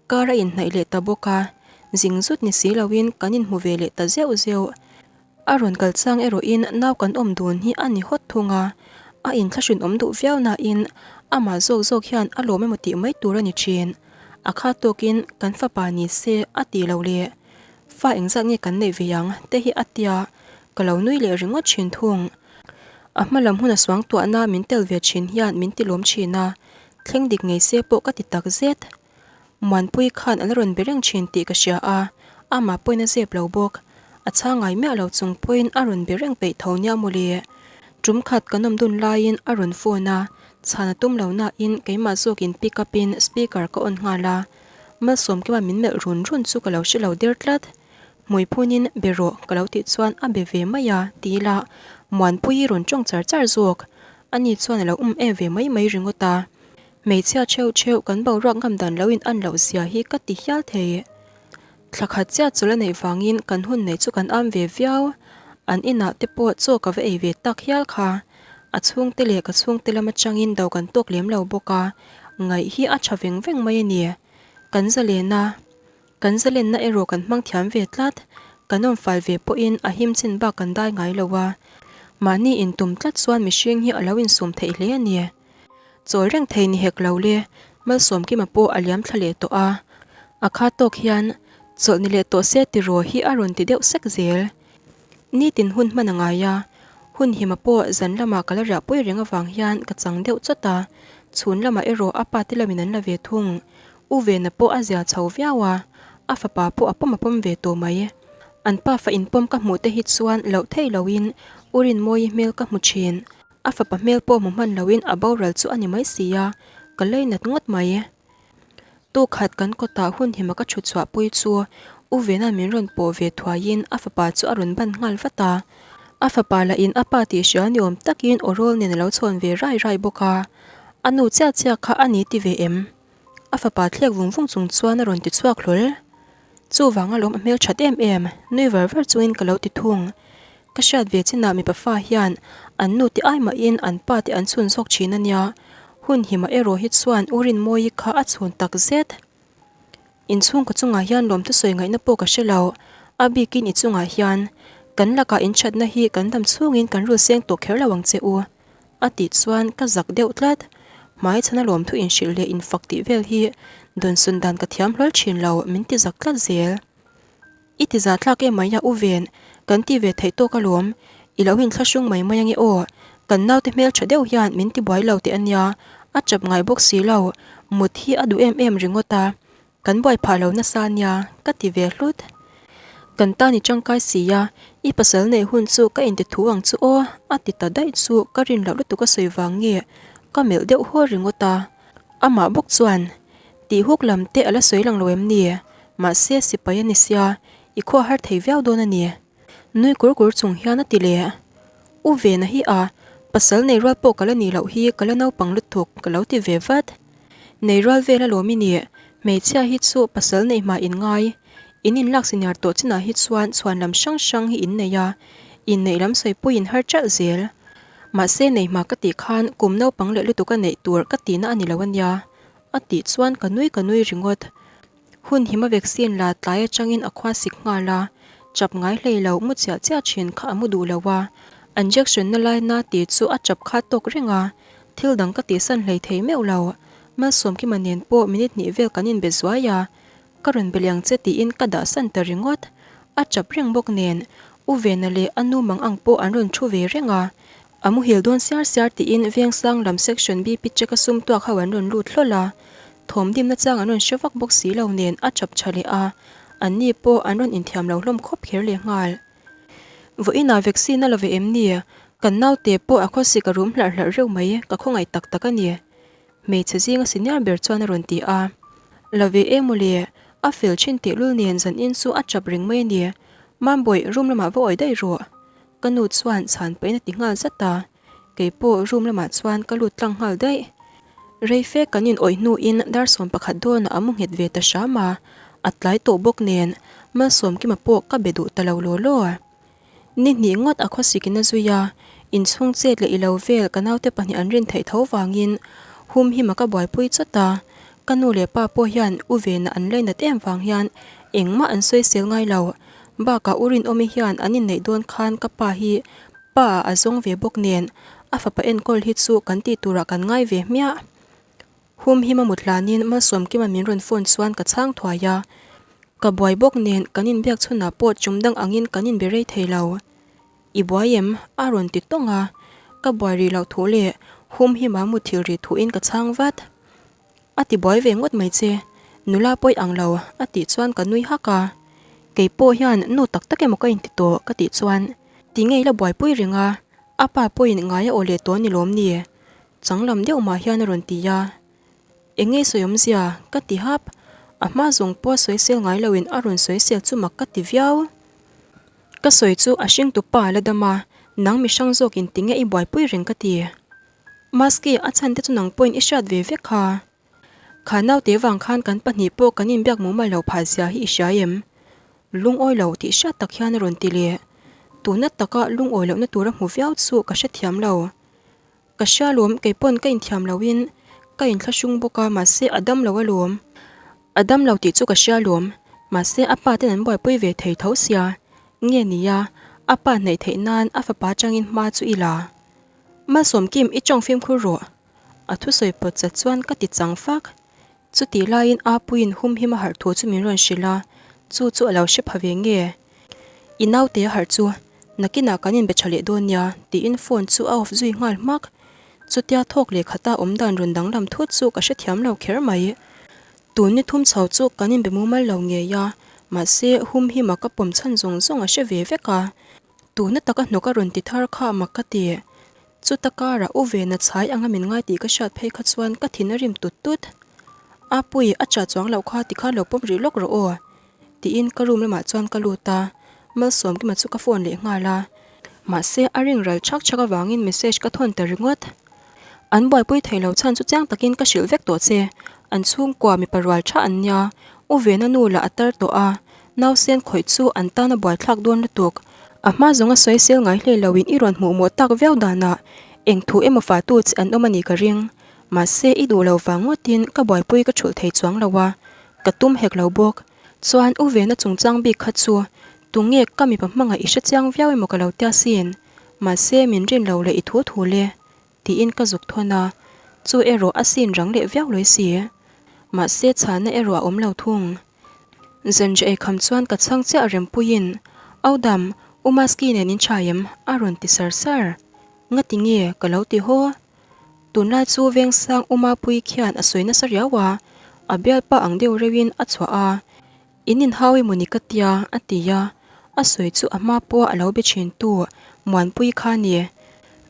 Kar a inhnaih leh ta bawk a, zing zut ni si loin kan inhmu ve leh ta zeuh zeuh. A rawn kal chang erawhin nau kan awm dun hi a ni hawt thung a, a inthlahrun awm duh viau nain amah zawk zawk hian a lawm emaw tih mai tur a ni thin. A kha tawkin kan fapa ni se a ti lo le. Fa engzat nge kan neih ve ang te hi a tia, ka lo nui leh ringawt thin thung. A hma lam huna suangtuahna min tel ve thin hian min ti lawm thin a, thleng dik ngei se pawh ka ti tak zet. Muanpui khan a la rawn be reng thin tih ka hria a, amah pawhin a zep lo bawk. A chhang ngai miah lo chung pawhin a rawn be reng peih tho nia mawle. Tum khat kan awm dun laiin a rawn phone a, chhan a tum lo nain keimah zawkin pick up in speaker ka on nghal a. Malsawmkima min melh run run chu ka lo hre lo der tlat. Hmui phunin be rawh ka lo tih chuan a be ve mai a ti ila Muanpuii rawn tawng char char zawk. Ani chuan a lo um em ve mai mai ringawt a. Hmeichhia theuh theuh kan boruak ngam dan lo in an loh zia hi ka ti hial thei. Thla khat chiah chawlh a neih vangin kan hun neih chu kan am ve viau. An inah te pawh chaw ka va ei ve tak hial kha. A chhungte leh ka chhungte lam atangin do kan tawk lem lo bawk a, ngaih hi a tha veng veng mai a ni. Kan zalen a, kan zalenna erawh kan hmang thiam ve tlat. Kan awm fal ve pawhin a him chin bak kan dai ngai lo a. Mahni intum tlat chuan mihring hi a lo insum theih hle a ni. Chawl reng thei ni hek lo le, Malsawmkima pawh a liam thla leh tawh a. A kha tawk hian chawlh ni leh tawh se tiraw hi a rawn ti deuh sek zel. Nitin hun hman a ngai a, hun hima pawh zan lamah ka la riahpui reng avang hian ka chang deuh chawt a, chhun lamah erawh a pa te lamin an la ve thung. U Vena pawh a zia chho viau a, a fapa pawh a pawm a pawm ve tawh mai. An pafa inpawm ka hmuh te hi chuan loh theih loin U Rinmawii hmel ka hmu thin. A fapa hmel pawh hmu hman loin a boral chu a ni mai si a, ka leinat ngawt mai. Tu khat kan kawtah hun hima ka chhut chhuah pui chu U Vena'n min rawn pawh ve thuaiin a fapa chu a rawn ban nghal vat a. A fapa lahin a pa tih hria ni awm takin aw rawl nen a lo chhawn ve rai rai bawk a. A nu chiah chiah kha a ni ti ve em? A fapa thlek vung vung chung chuan a rawn ti chhuak hlawl. Chuvang alawm a hmel that em em, nui var var chungin ka lo ti thung. Ka hriat ve chinah mipa fa hian an nu te ai mahin an pa te an chhun zawk thin a nia. Hun hima erawh hi chuan U Rinmawii kha a chhun tak zet. Inchhungkaw chungah hian lawmthu sawi ngaihna pawh ka hre lo, a bikin i chungah hian kan lakah inthatna hi kan dam chhungin kan rul seng tawh kher lo ang che u, a tih chuan ka zak deuh tlat. Hmai chhana lawmthu inhrilh leh infak tih vel hi dawnsawn dan ka thiam hlawl thin lo, min ti zak tlat zel. I ti zah thlak em mai a u ven, kan ti ve theih tawk alawm, i lo inthlahrung mai mai ange aw, kan naute hmel tha deuh hian min ti buai lo teh ania, a chap ngai bawk si lo, mut hi a duh em em ringawt a, kan buai phah lo nasa ania, ka ti ve hlut. Kan tan i tangkai si a, i pasal neih hun chu ka inti thu ang chu aw, a ti ta daih chu ka rin loh lutuk a sawi vang nge, ka melh deuh haw ringawt a, amah bawk chuan Tih huk lam te a la sawi lang lo em ni? Mahse sipai a ni sia, i khua har thei viau dawn a ni. Nui kur kur chung hian a ti leh. U Vena hi a, pasal nei rual pawh ka la nih loh hi ka la naupang lutuk ka lo ti ve vat. Nei rual vel alawm i nih, hmeichhia hi chu pasal nei hma in ngai. In inlak senior tawh chinah hi chuan chhuan lam hrang hrang hi in nei a, inneih lam sawi in har ṭalh zel. Mahse nei hma ka tih khan kum naupang leh lutuk a neih tur ka tihna a ni lo a nia. A tih chuan ka nui ka nui ringawt. Hun hima vaccine la tlai atangin a khua sik nghal a, chap ngai hlei lo mu chiah chiah thin kha a mu duh lo a, injection na lai na tih chu a chap kha tawk reng a, thil dang ka tihsan hlei thei meuh lo. Malsawmkima nen pawh minute hnih vel kan inbe zuai a, ka rawn be liang che tiin ka dahsan ta ringawt. A chap reng bawk nen, U Vena leh a nu mang ang pawh an rawn thu ve reng a, A muhil dawn siar siar tiin Vengsang lam section BP check a sum tuak ho an rawn lut hlawl a, thawm dimna chang an rawn hre vak bawk si lo nen a chap tha leh a, an ni pawh an rawn inthiam lo hlawm khawp kher leh nghal. Vawiinah vaccine a la ve em ni? Kan naute pawh a khawsik a rum hlarh hlarh reuh mai, ka khawngaih tak tak a ni. Hmeichhe zinga senior ber chuan a rawn ti a. La ve em aw le, a fel thin tehlul nen zanin chu a chap reng mai a ni. Mambawih, room lamah va awih daih rawh. Ka nu chuan chhan pahin a ti nghal zat a, kei pawh room lamah chuan ka lut tlang nghal daih. Rei fe kan in awih hnuin dar 11 dawnah a mu nghet ve ta hram a, a tlai tawh bawk nen Malsawmkima pawh ka be duh ta lo law law. Ni hnih ngawt a khawsikin a zui a, inchhung chet leh i lo vel ka naute pahnih an rin theih tho vangin humhima ka buaipui chawt a, ka nu leh pa pawh hian u Vena an lainat em vang hian engmah an sawisel ngai lo. Bakah u Rinawmi hian an inneih dawn khan ka pa hi pa ah a zawng ve bawk nen a fapa enkawl hi chu kan tih turah kan ngai ve hmiah. Hum him a mut hlanin Malsawmkima min rawn phone chuan ka chhang thuai a. Ka buai bawk nen kan inbiak chhunah pawh chum dang angin kan inbe rei thei lo. I buai em? a rawn ti tawng a. Ka buai rih loh thu leh hum hima muthilh rih thuin ka chhang vat. A ti buai ve ngawt mai che, nula pawi ang lo a tih chuan ka nui hak a. Kei pawh hian nu tak tak emaw ka inti tawh ka tih chuan ti ngei la buaipui reng a, a pa pawhin ngai a aw leh tawh ni lawm ni? Changlam deuh mah hian a rawn ti a. Eng nge sawi awmzia? ka ti hap. A hma zawng pawh sawisel ngai loin a rawn sawisel chu mak ka ti viau. Ka sawi chu a hringtu pa a la dam a, nang mi hrang zawkin ti nge i buaipui reng ka ti. Maski, a chhan te chu nang pawhin i hriat ve vek kha. Kha naute vang khan kan pahnih pawh kan inbiak mumal lo phah zia hi i hria em? Lungawi lo tih hriat tak hian a rawn ti leh. Tuna taka lungawi lohna tur a hmu viau chu ka hrethiam lo. Ka hria lawm, kei pawn ka inthiam loin ka inthlahrung bawk a, mahse a dam lo alawm. A dam lo tih chu ka hria lawm, mahse a pa ten an buaipui ve thei tho sia. Nge nia, a pa hnaih theih nan a fapa changin hma chu i la. Malsawmkim i tawng fimkhur rawh. A thusawi pawt chat chuan ka ti chang fak. Chutih laiin Apuiin humhim a harh thu chu min rawn hrilh a, chu chu a lo hre pha ve nge? I naute a harh chu nakinah kan inbe tha leh dawn nia tiin phone chu a off zui nghal hmak. Chutia thawk leh khata awmdan rawn danglam thut chu ka hrethiam lo kher mai. Tun ni thum chho chu kan inbe mumal lo ngei a, mahse humhima ka pawm chhan zawng zawng a hre ve vek a. Tuna taka hnawk a rawn ti thar kha mak ka ti. Chuta karah u Vena chhai anga min ngai tih ka hriat phei kha chuan ka thin a rim tut tut. Apui, a chah chuang loh kha tikhan lo pawm rih lawk rawh aw. Tiin ka room lamah chuan ka lut a, Malsawmkima chu ka phone leh nghal a. Mahse a ring ral chhak chhak avangin message ka thawn ta ringawt. An buaipui thei lo chhan chu chiang takin ka hrilh vek tawh che. An chhungkua mipa rual tha an nia, U Vena nu lah a tar tawh a, nausen khawih chu an tan a buaithlak dawn lutuk. A hma zawnga sawisel ngai hlei loin i rawn hmuh mawh tak viau danah eng thu emaw fatu che an awm a nih ka ring. Mahse i duh lo vang ngawtin ka buaipui ka thulh thei chuang lo a. Ka tum hek lo bawk. Chuan u Vena chungchang bik kha chu tunge ka mipa hmangaih i hrechiang viau emaw ka lo tia sin. Mahse min rin lo leh i thu thu le. Tiin ka zuk thawn a, chu erawh a sin rang leh viau lawi si. Mahse chhana erawh a awm lo thung. Zanriah ei kham chuan ka chhang chiah Rempuiin, Au dam, U Maski nen in chhai em? a rawn ti sar sar. Ngati nge? ka lo ti haw. Tunlai chu Vengsang U Mapuii khian a sawi nasa riau a, a bialpa ang deuh reuhin a chhuah a. In inhau emaw ni ka tia? a ti a, a sawi chu a hma pawha a lo be thin tu Muanpuii kha a ni.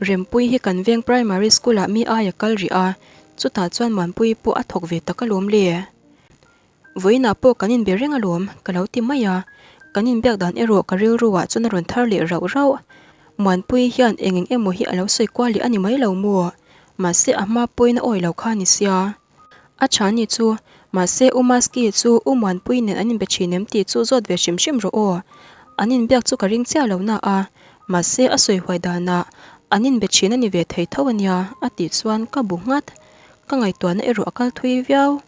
Rempuii hi kan veng primary school ah mi aia kal rih a, chutah chuan Muanpuii pawh a thawk ve tak alawm le. Vawiinah pawh kan inbe reng alawm, ka lo ti mai a. Kan inbiak dan erawh ka rilruah chuan a rawn thar leh rauh rauh. Muanpuii hian eng eng emaw hi a lo sawi kual leh a ni mai lo maw? Mahse a hma pawhin a awi lo kha a ni sia. A tha ni chu, mahse U Maski chu U Muanpuii nen an inbe thin em tih chu zawt ve hrim hrim rawh aw. An inbiak chu ka ring chiah lo na a, mahse a sawi huai danah an inbe thin a ni ve thei tho a nia, a tih chuan ka bu nghat. Ka ngaihtuahna erawh a kal thui viau.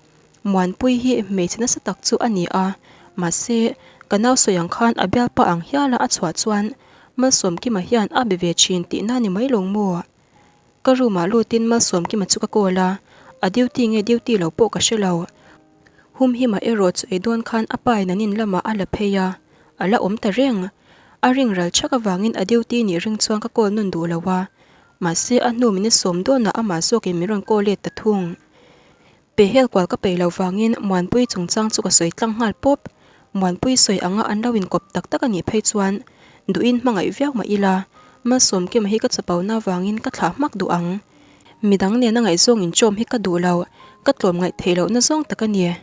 Muanpui hi hmeichhe nasa tak chu a ni a, mahse, ka nau sawi ang khan a bialpa ang hiala a chhuah chuan Malsawmkima hian a be ve thin tihna ni mai lawng maw? Ka room ah lutin Malsawmkima chu ka call a, a duty nge duty lo pawh ka hre lo. Humhima erawh chu ei dawn khan a pa in an in lamah a la phei a, a la awm ta reng. A ring ral chhak avangin a duty nih ring chuan ka call nawn duh lo a, mahse a hnu minute sawm dawnah amah zawkin min rawn call let ta thung. Pehhel kual ka peih loh vangin Muanpui chungchang chu ka sawi tlang nghal pawp. Muanpui sawi anga an lo inkawp tak tak a nih phei chuan duhin hmangaih viau mah ila, Malsawmkima hi ka chapona vangin ka thlah hmak duh ang. Midang nena ngaihzawng inchawm hi ka duh lo, ka tlawmngaih theih lohna zawng tak a ni.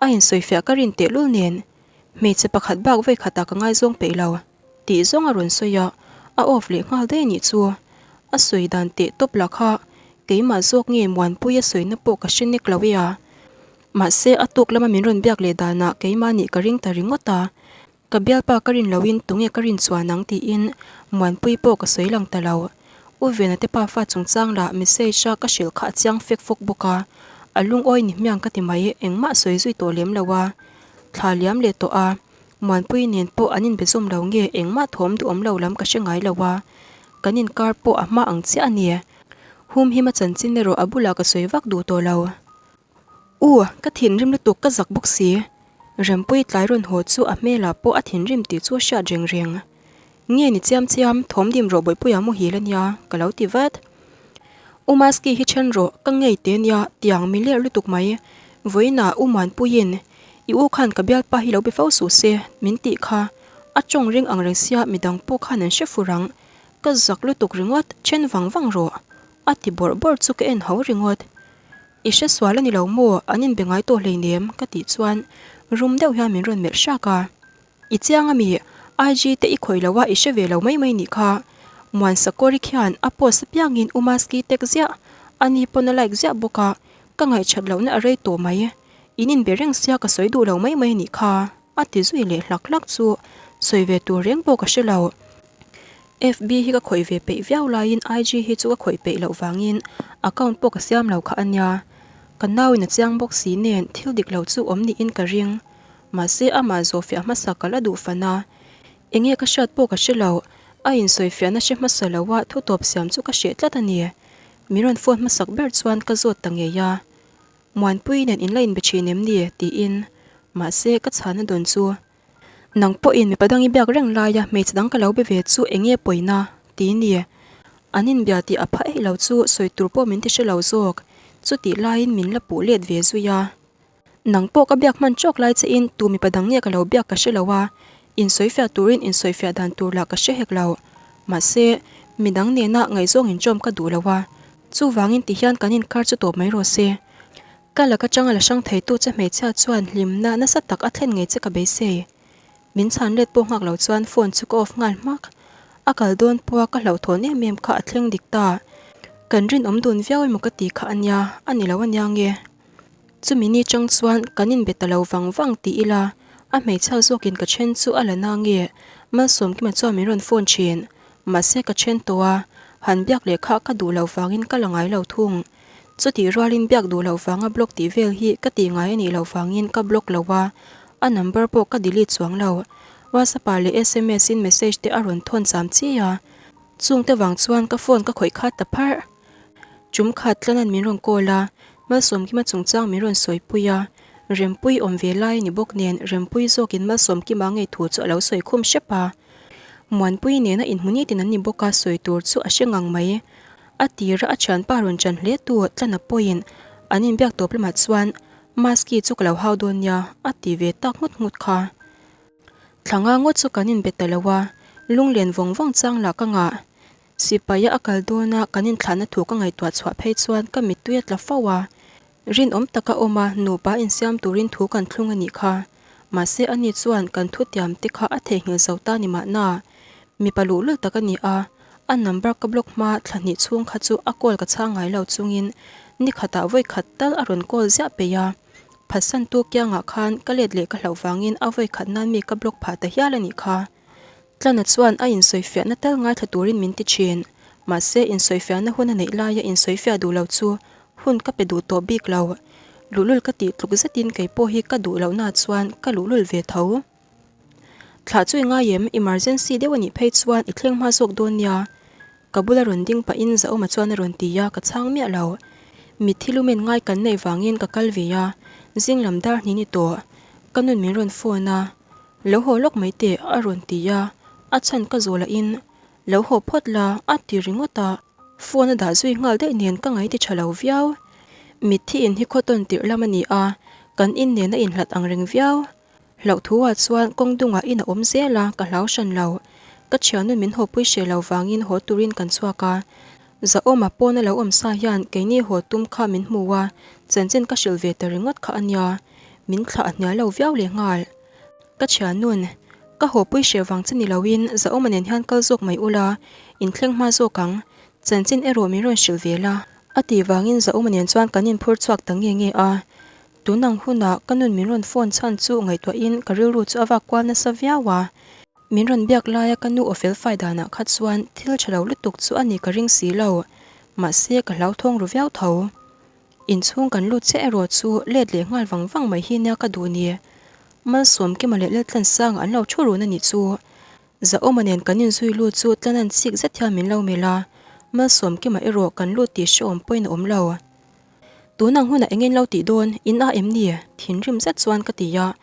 A insawifiah ka rin tehlul nen, hmeichhe pakhat bak vawi khatah ka ngaizawng peih lo. Tih zawng a rawn sawi a, a off leh nghal daih anih chu. A sawi dan teh tawp lah kha keimah zawk nge Muanpui a sawina pawh ka hre nek lo e a. Mahse a tuk lama min rawn biak leh danah keimah nih ka ring ta ringawt a. Ka bialpa ka rin loin tunge ka rin chuan ang tiin Muanpui pawh ka sawi lang ta lo. U Vena te pafa chungchang lah message a ka hrilh kha a chiang fek fawk bawk a. A lungawi ni hmiang ka ti mai engmah sawi zui tawh lem lo a. Thla liam leh tawh a. Muanpui nen pawh an inbe zawm lo nge engmah thawm duhawm lo lam ka hre ngai lo a, kan inkar pawh a hma ang chiah a ni. Humhima chanchin erawh a bulah ka sawi vak duh tawh lo. U, ka thinrim lutuk ka zak bawk si. Rempuii tlai rawn haw chu a hmelah pawh a thinrim tih chu a hriat reng reng. Nge ni chiam chiam, thawm dim rawh Bawihpuia muhil a nia, ka lo ti vat. U Maski hi then rawh, ka ngei te nia, tiang mi ler lutuk mai. Vawiinah U Muanpuiin, I u khan ka bialpa hi lo be fo suh se, min tih kha. A tawng ring ang reng sia midang pawh khan an hre fur ang. Ka zak lutuk ringawt, then vang vang rawh. A ti bawrh bawrh chu ka en ho ringawt. I hre sual a ni lo maw, an inbe ngai tawh hleinem, ka tih chuan rum deuh hian min rawn melh hrak a. I chiang ami? IG te i khawih lo a i hre ve lo mai mai nih kha. Muansakawri khian a post apiangin U Maski tag ziah, ani pawn a like ziah bawk a, ka ngaihchat lohna a rei tawh mai. In inbe reng sia ka sawi duh lo mai mai nih kha, a ti zui leh hlak hlak chu sawi ve tur reng pawh ka hre lo. FB hi ka khawih ve peih viau laiin IG hi chu ka khawih peih loh vangin account pawh ka siam lo kha a nia. Ka nauin a chiang bawk si nen thil dik lo chu awm niin ka ring. Mahse amah zawhfiah hmasa ka la duh fan a, enge ka hriat pawh ka hre lo, a insawifiahna hre hmasa lo a thu tawp siam chu ka hreh tlat a ni. Min rawn phone hmasak ber chuan ka zawt ta ngei a, Muanpui nen in la inbe thin em ni? tiin. Mahse ka chhana dawn chu, Nang pawhin mipa dang i biak reng laia hmeichhe dang ka lo be ve chu enge pawina? ti ni. An inbia tih a pha eih lo chu sawi tur pawh min ti hre lo zawk, chutih laiin min la puh let ve zui a. Nang pawh ka biak hman tawk lai che in tu mipa dang nge ka lo biak ka hre lo a, insawifiah turin insawifiah dan tur lah ka hre hek lo. Mahse, midang nena ngaihzawng inchawm ka duh lo a, chuvangin ti hian kan inkar chu tawp mai rawh se. Ka laka changa la hrang theitu che hmeichhia chuan hlimna nasa tak a thlen ngei che ka beisei. Min chhan let pawh nghak lo chuan phone chu ka off nghal hmak. A kal dawn pawha ka hlauhthawn em em kha a thleng dik ta. Kan rinawm dun viau emaw ka ti kha a nia, a ni lo ania nge. Chumi ni chang chuan kan inbe ta lo vang vang ti ila, a hmeichhia zawkin ka then chu a la na nge? Malsawmkima chuan min rawn phone thin. Mahse ka then tawh a, han biak leh kha ka duh lo vangin ka la ngai lo thung. Chutih rualin biak duh loh vanga block tih vel hi ka tih ngai a nih loh vangin ka block lo a, a number pawh ka delete chuang lo. WhatsApp ah leh sms in message te a rawn thawn cham chi a, chungte vang chuan ka phone ka khawih khat ta pharh. Chum khat tlanan min rawn call a, Malsawmkima chungchang min rawn sawipui a, Rempui awm ve lai a ni bawk nen Rempui zawkin Malsawmkima ngei thu chu a lo sawi khum hrep a. Muanpui nena inhmu nitin an ni bawk a sawi tur chu a hre ngang mai. A tira a thianpa rawn chan hle tu Tlana pawhin an inbiak tawp lamah chuan Maski chu ka lo hau dawn nia a ti ve tak nghut nghut kha. Thlanga ngawt chu kan inbe ta lo a, lunglen vawng vawng chang lah ka ngah. Sipaia a kal dawna kan inthlahna thu ka ngaihtuah chhuah phei chuan ka mittui a tla fo a. Rinawm taka awm a, nupa insiam turin thu kan thlung a nih kha. Mahse ani chuan kan thutiam te kha a theihnghilh zo ta ni mahna. Mipa luhlul tak a ni a, a number ka block hma thla hnih chhung kha chu a call ka chhang ngai lo chungin ni khatah vawi khat tal a rawn call ziah peih a. Phatsantu kiangah khan ka let leh ka hlauh vangin a vawi khat nan mi ka block phah ta hial a nih kha. Tlana chuan a insawifiahna tal ngaithla turin min ti thin. Mahse, insawifiahna hun a neih laia insawifiah duh lo chu hun ka pe duh tawh bik lo. Luhlul ka tih tluk zetin kei pawh hi ka duh lohna chuan ka luhlul ve tho. Thlah chu i ngai em? Emergency deuh a nih phei chuan i thleng hma zawk dawn nia. Ka bula rawn ding pahin Zahawma chuan a rawn ti a, ka chhang miah lo. Mitthi lumen ngai kan neih vangin ka kal ve a, zing lam dar hnih ni tawh. Ka nun min rawn phone a, Lo haw lawk mai teh a rawn ti a, a chhan ka zawh lahin Lo haw phawt la a ti ringawt a, phone a dah zui nghal daih nen ka ngaih ti tha lo viau. Mitthi in hi khawtawn tirh lam a ni a, kan in nen a inhlat ang reng viau. Hlauh thu ah chuan kawng dungah in a awm zel a, ka hlau hran lo. Ka thianun min hawpui hreh lo vangin haw turin kan chhuak a. Zahawma pawn a lo awm sa hian keini haw tum kha min hmu a, chanchin ka hrilh ve ta ringawt kha a nia. Min thlah a hnial lo viau leh nghal. Ka thianun, ka hawpui hreh vang che ni loin Zahawma nen hian kal zawk mai ula, inthleng hma zawk ang. Chanchin erawh min rawn hrilh ve la. A tih vangin Zahawma nen chuan kan inphur chhuak ta nge nge a. Tun ang hunah ka nun min rawn phone chhan chu ngaihtuahin ka rilru chu a vak kual nasa viau a. Min rawn biak laia ka nu aw felfai danah kha chuan thil tha lo lutuk chu a nih ka ring si lo. Mahse ka hlauthawng ru viau tho. Inchhung kan lut chiah erawh chu let leh nghal vang vang mai hi nia ka duh ni. Malsawmkima leh Laltlansanga an lo thu run a nih chu. Zahawma nen kan inzui lut chu tlanan chik zet hian min lo melh a, Malsawmkima erawh kan lut tih hrehawm pawhin a awm lo. Tun ang hunah eng in lo tih dawn? In a em ni? Thinrim zet chuan ka ti a,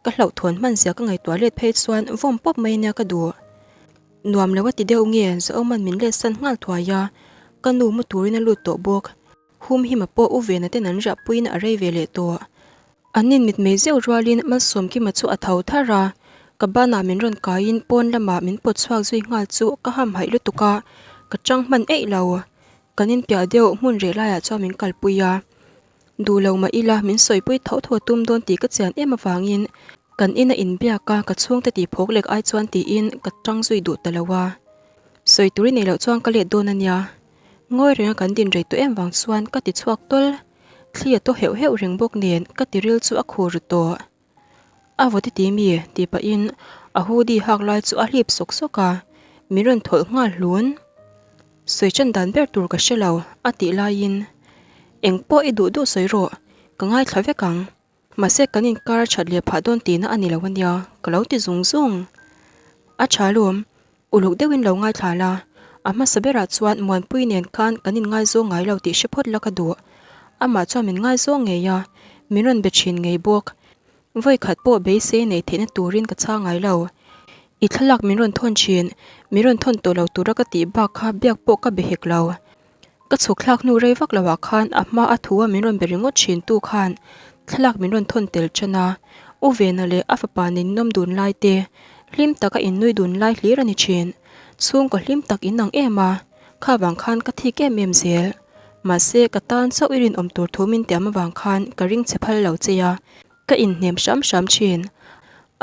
ka hlauhthawn hman zia ka ngaihtuah let phei chuan vawm pawp mai nia ka duh. Nuam lo a ti deuh nge Zahawma'n min let san nghal thuai a, ka nu mu turin a lut tawh bawk. Humhima pawh u Vena ten an riahpuiin a rei ve leh tawh. An inmitmei zeuh rualin Malsawmkima chu a tho thar a, ka banah min rawn kaiin pawn lamah min pawt chhuak zui nghal chu ka hamhaih lutuk a, ka chang hman eih lo. Kan inpiah deuh hmun reh laiah chuan min kalpui a, duh lo mah ila min sawipui tho tho tum dawn tih ka chian em avangin kan ina inbiak a ka chhungte tih phawk lek ai chuan tiin ka tang zui duh ta lo a. Sawi tur i neih loh chuan ka let dawn a nia. Ngawi renga kan din rei tawh em vang chuan ka ti chhuak tawl. Thli a taw heuh heuh reng bawk nen ka tiril chu a khur ru tawh. A vaw ti ti mi? tih pahin a hoodie hak lai chu a hlip sawk sawk a, min rawn thawlh nghal hlun. Sawi ṭan dan ber tur ka hre lo a tih laiin, Eng pawh i duh duh sawi rawh, ka ngaithla vek ang. Mahse kan inkar a ṭhat leh phah dawn tihna a ni lo ania, ka lo ti zung zung. A ṭha lawm, Uluk deuhin lo ngaithla la, a hmasa berah chuan Muanpui nen khan kan inngaizawng ngai lo tih hre phawt la ka duh. Amah chuan min ngaizawng ngei a, min rawn be thin ngei bawk. Vawi khat pawh beisei nei theihna turin ka chhang ngai lo. I thlalak min rawn thawn thin, min rawn thawn tawh lo tura ka tih bak kha biak pawh ka be hek lo. Ka chhuk thlak hnu rei vak loah khan a hma a thu a min rawn be ringawt thin tu khan thlalak min rawn thawn tel tan a, U Vena leh a fapa nen inawm dun lai te, hlim taka innui dun lai hlir a ni thin. Chhungkaw hlim tak in ang em a, kha vang khan ka thik em em zel. Mahse ka tan chauh i rinawm tur thu min tiam avang khan ka ring che phal lo che a, Ka inhnem hram hram thin.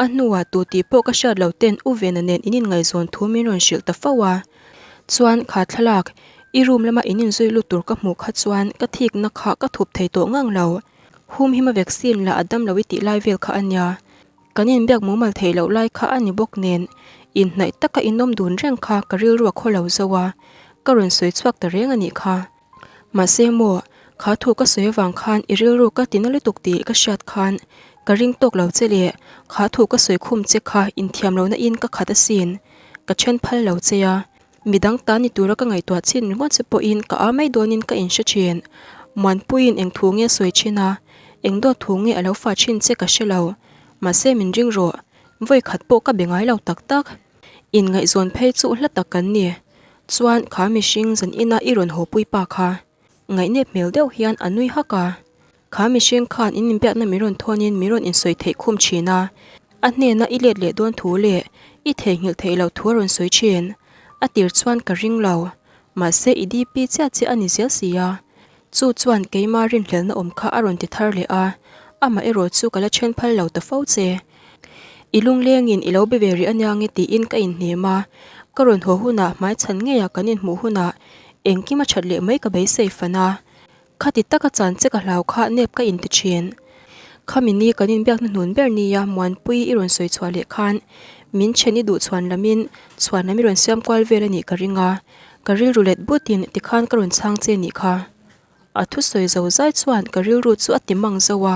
A hnuah tu tih pawh ka hriat lo ten U Vena nen in inngaihzawn thu min rawn hrilh ta fo a. Chuan kha thlalak, i room lama in inzui lut tur ka hmuh kha chuan ka thikna kha ka thup thei tawh ngang lo. Humhima vaccine lah a dam lo i tih lai vel kha a nia. Kan inbiak mumal theih loh lai kha a ni bawk nen inhnaih taka inawm dun reng kha ka rilru a khaw lo zo a, ka rawn sawi chhuak ta reng a nih kha. Mahse maw, Kha thu ka sawi avang khan i rilru ka tina lutuk tih ka hriat khan ka ring tawk lo che leh kha thu ka sawi khum che kha inthiam lohna in ka khat asin. Ka then phal lo che a, midang ta ni tura ka ngaihtuah chin ringawt che pawhin ka a mai dawnin ka inhre thin. Muanpuiin eng thu nge sawi thin a, eng dawt thu nge a lo fah thin che ka hre lo. Mahse min ring rawh, vawi khat pawh ka be ngai lo tak tak. Inngaihzawn phei chu hla tak kan ni. Chuan kha mihring zan ina i rawn haw pui pa kha. Ngaihnep hmel deuh hian a nui hak a. Kha mihring khan in inbiakna min rawn thawnin min rawn insawi theih khum thin a. A hnena i let leh dawn thu leh i theihnghilh theih loh thu a rawn sawi thin. A tir chuan ka ring lo. Mahse i DP chiah chiah a ni zel si a. Chu chuan keima rinhlelhna awm kha a rawn ti thar leh a, amah erawh chu ka la then phal lo ta fo che. I lunglengin i lo be ve rih aniang e tiin ka inhnem a, ka rawn haw hunah hmaichhan ngeiah kan inhmuh hunah engkim a that leh mai ka beisei fan a. Khati taka chan che ka hlau kha nep ka inti thin. Khami ni kan inbiakna hnun ber nia Muanpui i rawn sawi chhuah leh khan min then i duh chhuan lamin chhuan lam i rawn siam kual vel a nih ka ring a. Ka rilru let butin tikhan ka rawn chhang che nih kha. A thusawi zo zai chuan ka rilru chu a ti mang zo a,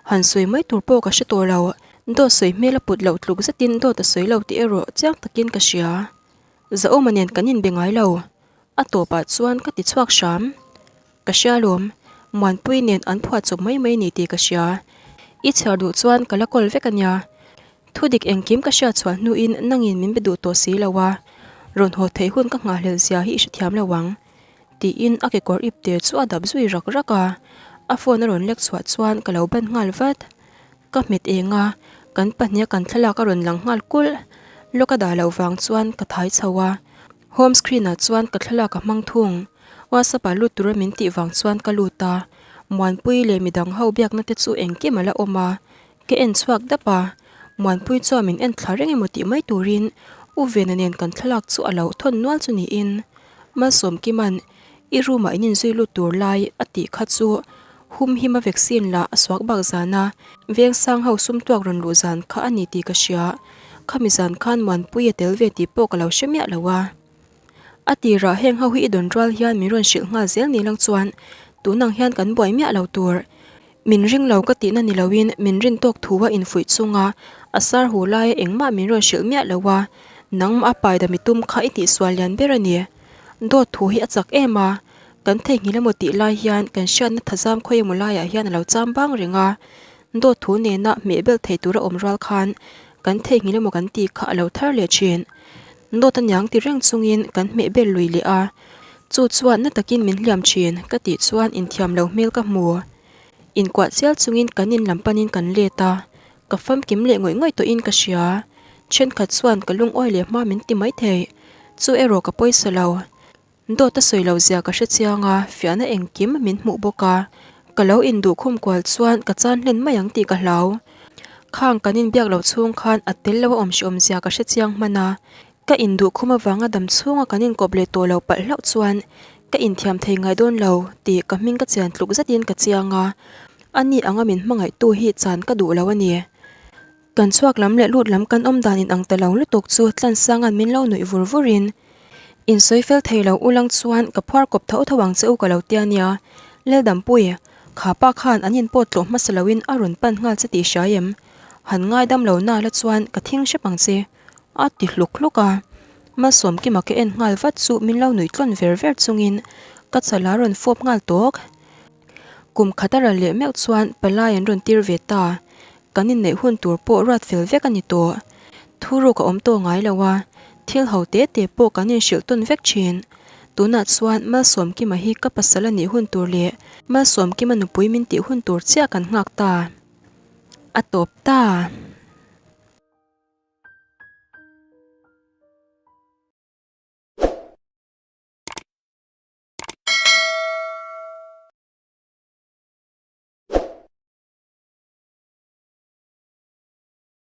han sawi mai tur pawh ka hre tawh lo. Dawt sawi hmel a put loh tluk zetin dawt a sawi lo tih erawh chiang takin ka hria. Zahawma nen kan inbe ngai lo. A tawpah chuan ka ti chhuak hram. Ka hria lawm, Muanpui nen an phuah chawp mai mai ni tih ka hria. I chhiar duh chuan ka la kawl vek a nia. Thudik engkim ka hriat chhuah hnuin nangin min be duh tawh si lo a, rawn haw theih hun ka nghahhlelh zia hi i hrethiam lo ang. Tiin a kekawr ip tir chu a dap zui rak rak a, a phone a rawn lek chhuah chuan ka lo ban nghal vat. Ka hmet eng a, kan pahniha kan thlalak a rawn lang nghal kulh. Lawk a dah loh vang chuan ka thai chho a, home screen ah chuan ka thlalak a hmang thung. WhatsApp ah lut tura min tih vang chuan ka lut a, Muanpui leh midang ho biakna te chu engkim a la awm a, Ka en chhuak dap a, Muanpui chuan min en thla reng emaw tih mai turin U Vena nen kan thlalak chu a lo thawn nual chu niin Malsawmkima'n i room ah in inzui lut tur lai a tih kha chu hum hima vaccine lah a suak bak zan a, Vengsang ho sum tuak rawn luh zan kha a ni tih ka hria, khami zan khan Muanpui a tel ve tih pawh ka lo hre miah lo a. A tirah heng ho hi i dawn rual hian min rawn hrilh nghal zel ni lang chuan tunang hian kan buai miah lo tur. Min ring lo ka tihna ni loin min rin tawk thu a infuih chunga a sar hu laia engmah min rawn hrilh miah lo a, nangmah a pai dami tum kha i tihsual lian ber a ni. Dawt thu hi a chak em a, kan theihnghilh emaw tih lai hian kan hriatna thazam khawi emaw laiah hian a lo cham bang reng a, dawt thu nena hmehbel thei tura awm rual khan kan theihnghilh emaw kan tih kha a lo thar leh thin. Dawt a niang ti reng chungin kan hmehbel lui leh a, chu chuan na takin min hliam thin ka tih chuan inthiam lo hmel ka hmu. Inkuah chial chungin kan in lam panin kan let a, ka famkim leh ngawih ngawih tawhin ka hria. Thenkhat chuan ka lungawi leh hma min ti maithei, chu erawh ka pawisa lo. Dawt a sawi lo zia ka hre chiang a, fiahna engkim min hmuh bawk a. Ka lo induh khum kual chuan ka chan hlen mai ang tih ka hlau. Khang kan inbiak loh chhung khan a tel lo a awm hre awmzia ka hre chiang hman a. Ka induh khum avanga dam chhunga kan inkawp leh tawh lo palh hlauh chuan ka inthiam thei ngai dawn lo tih ka hming ka chian tluk zetin ka chiang a. Ani anga min hmangaihtu hi chan ka duh lo a ni. Kan chhuak lam leh lut lam kan awm dan in ang ta lo lutuk chu Tlansanga'n min lo nuih vur vur in, In sawi fel thei lo ulang chuan ka phuar kawp tho tho ang che u ka lo tia nia. Leldampui, kha pa khan an in pawt tlawh hmasa lo in a rawn pan nghal che tih hria em? Han ngaidam lo na la chuan ka thing hrep ang che. A ti hluk hluk a. Malsawmkima ka en nghal vat chu min lo nuih tlawn ver ver chungin ka chal a rawn fawp nghal tawk. Kum khat a ral leh meuh chuan palai an rawn tir ve ta. Kan inneih hun tur pawh ruat fel vek a ni tawh. Thuruk a awm tawh ngai lo a, thil ho te te pawh kan inhrilh tawn vek thin. Tunah chuan Malsawmkima hi ka pasal a nih hun tur leh Malsawmkima nupui min tih hun tur chiah kan nghak ta. A tawp ta.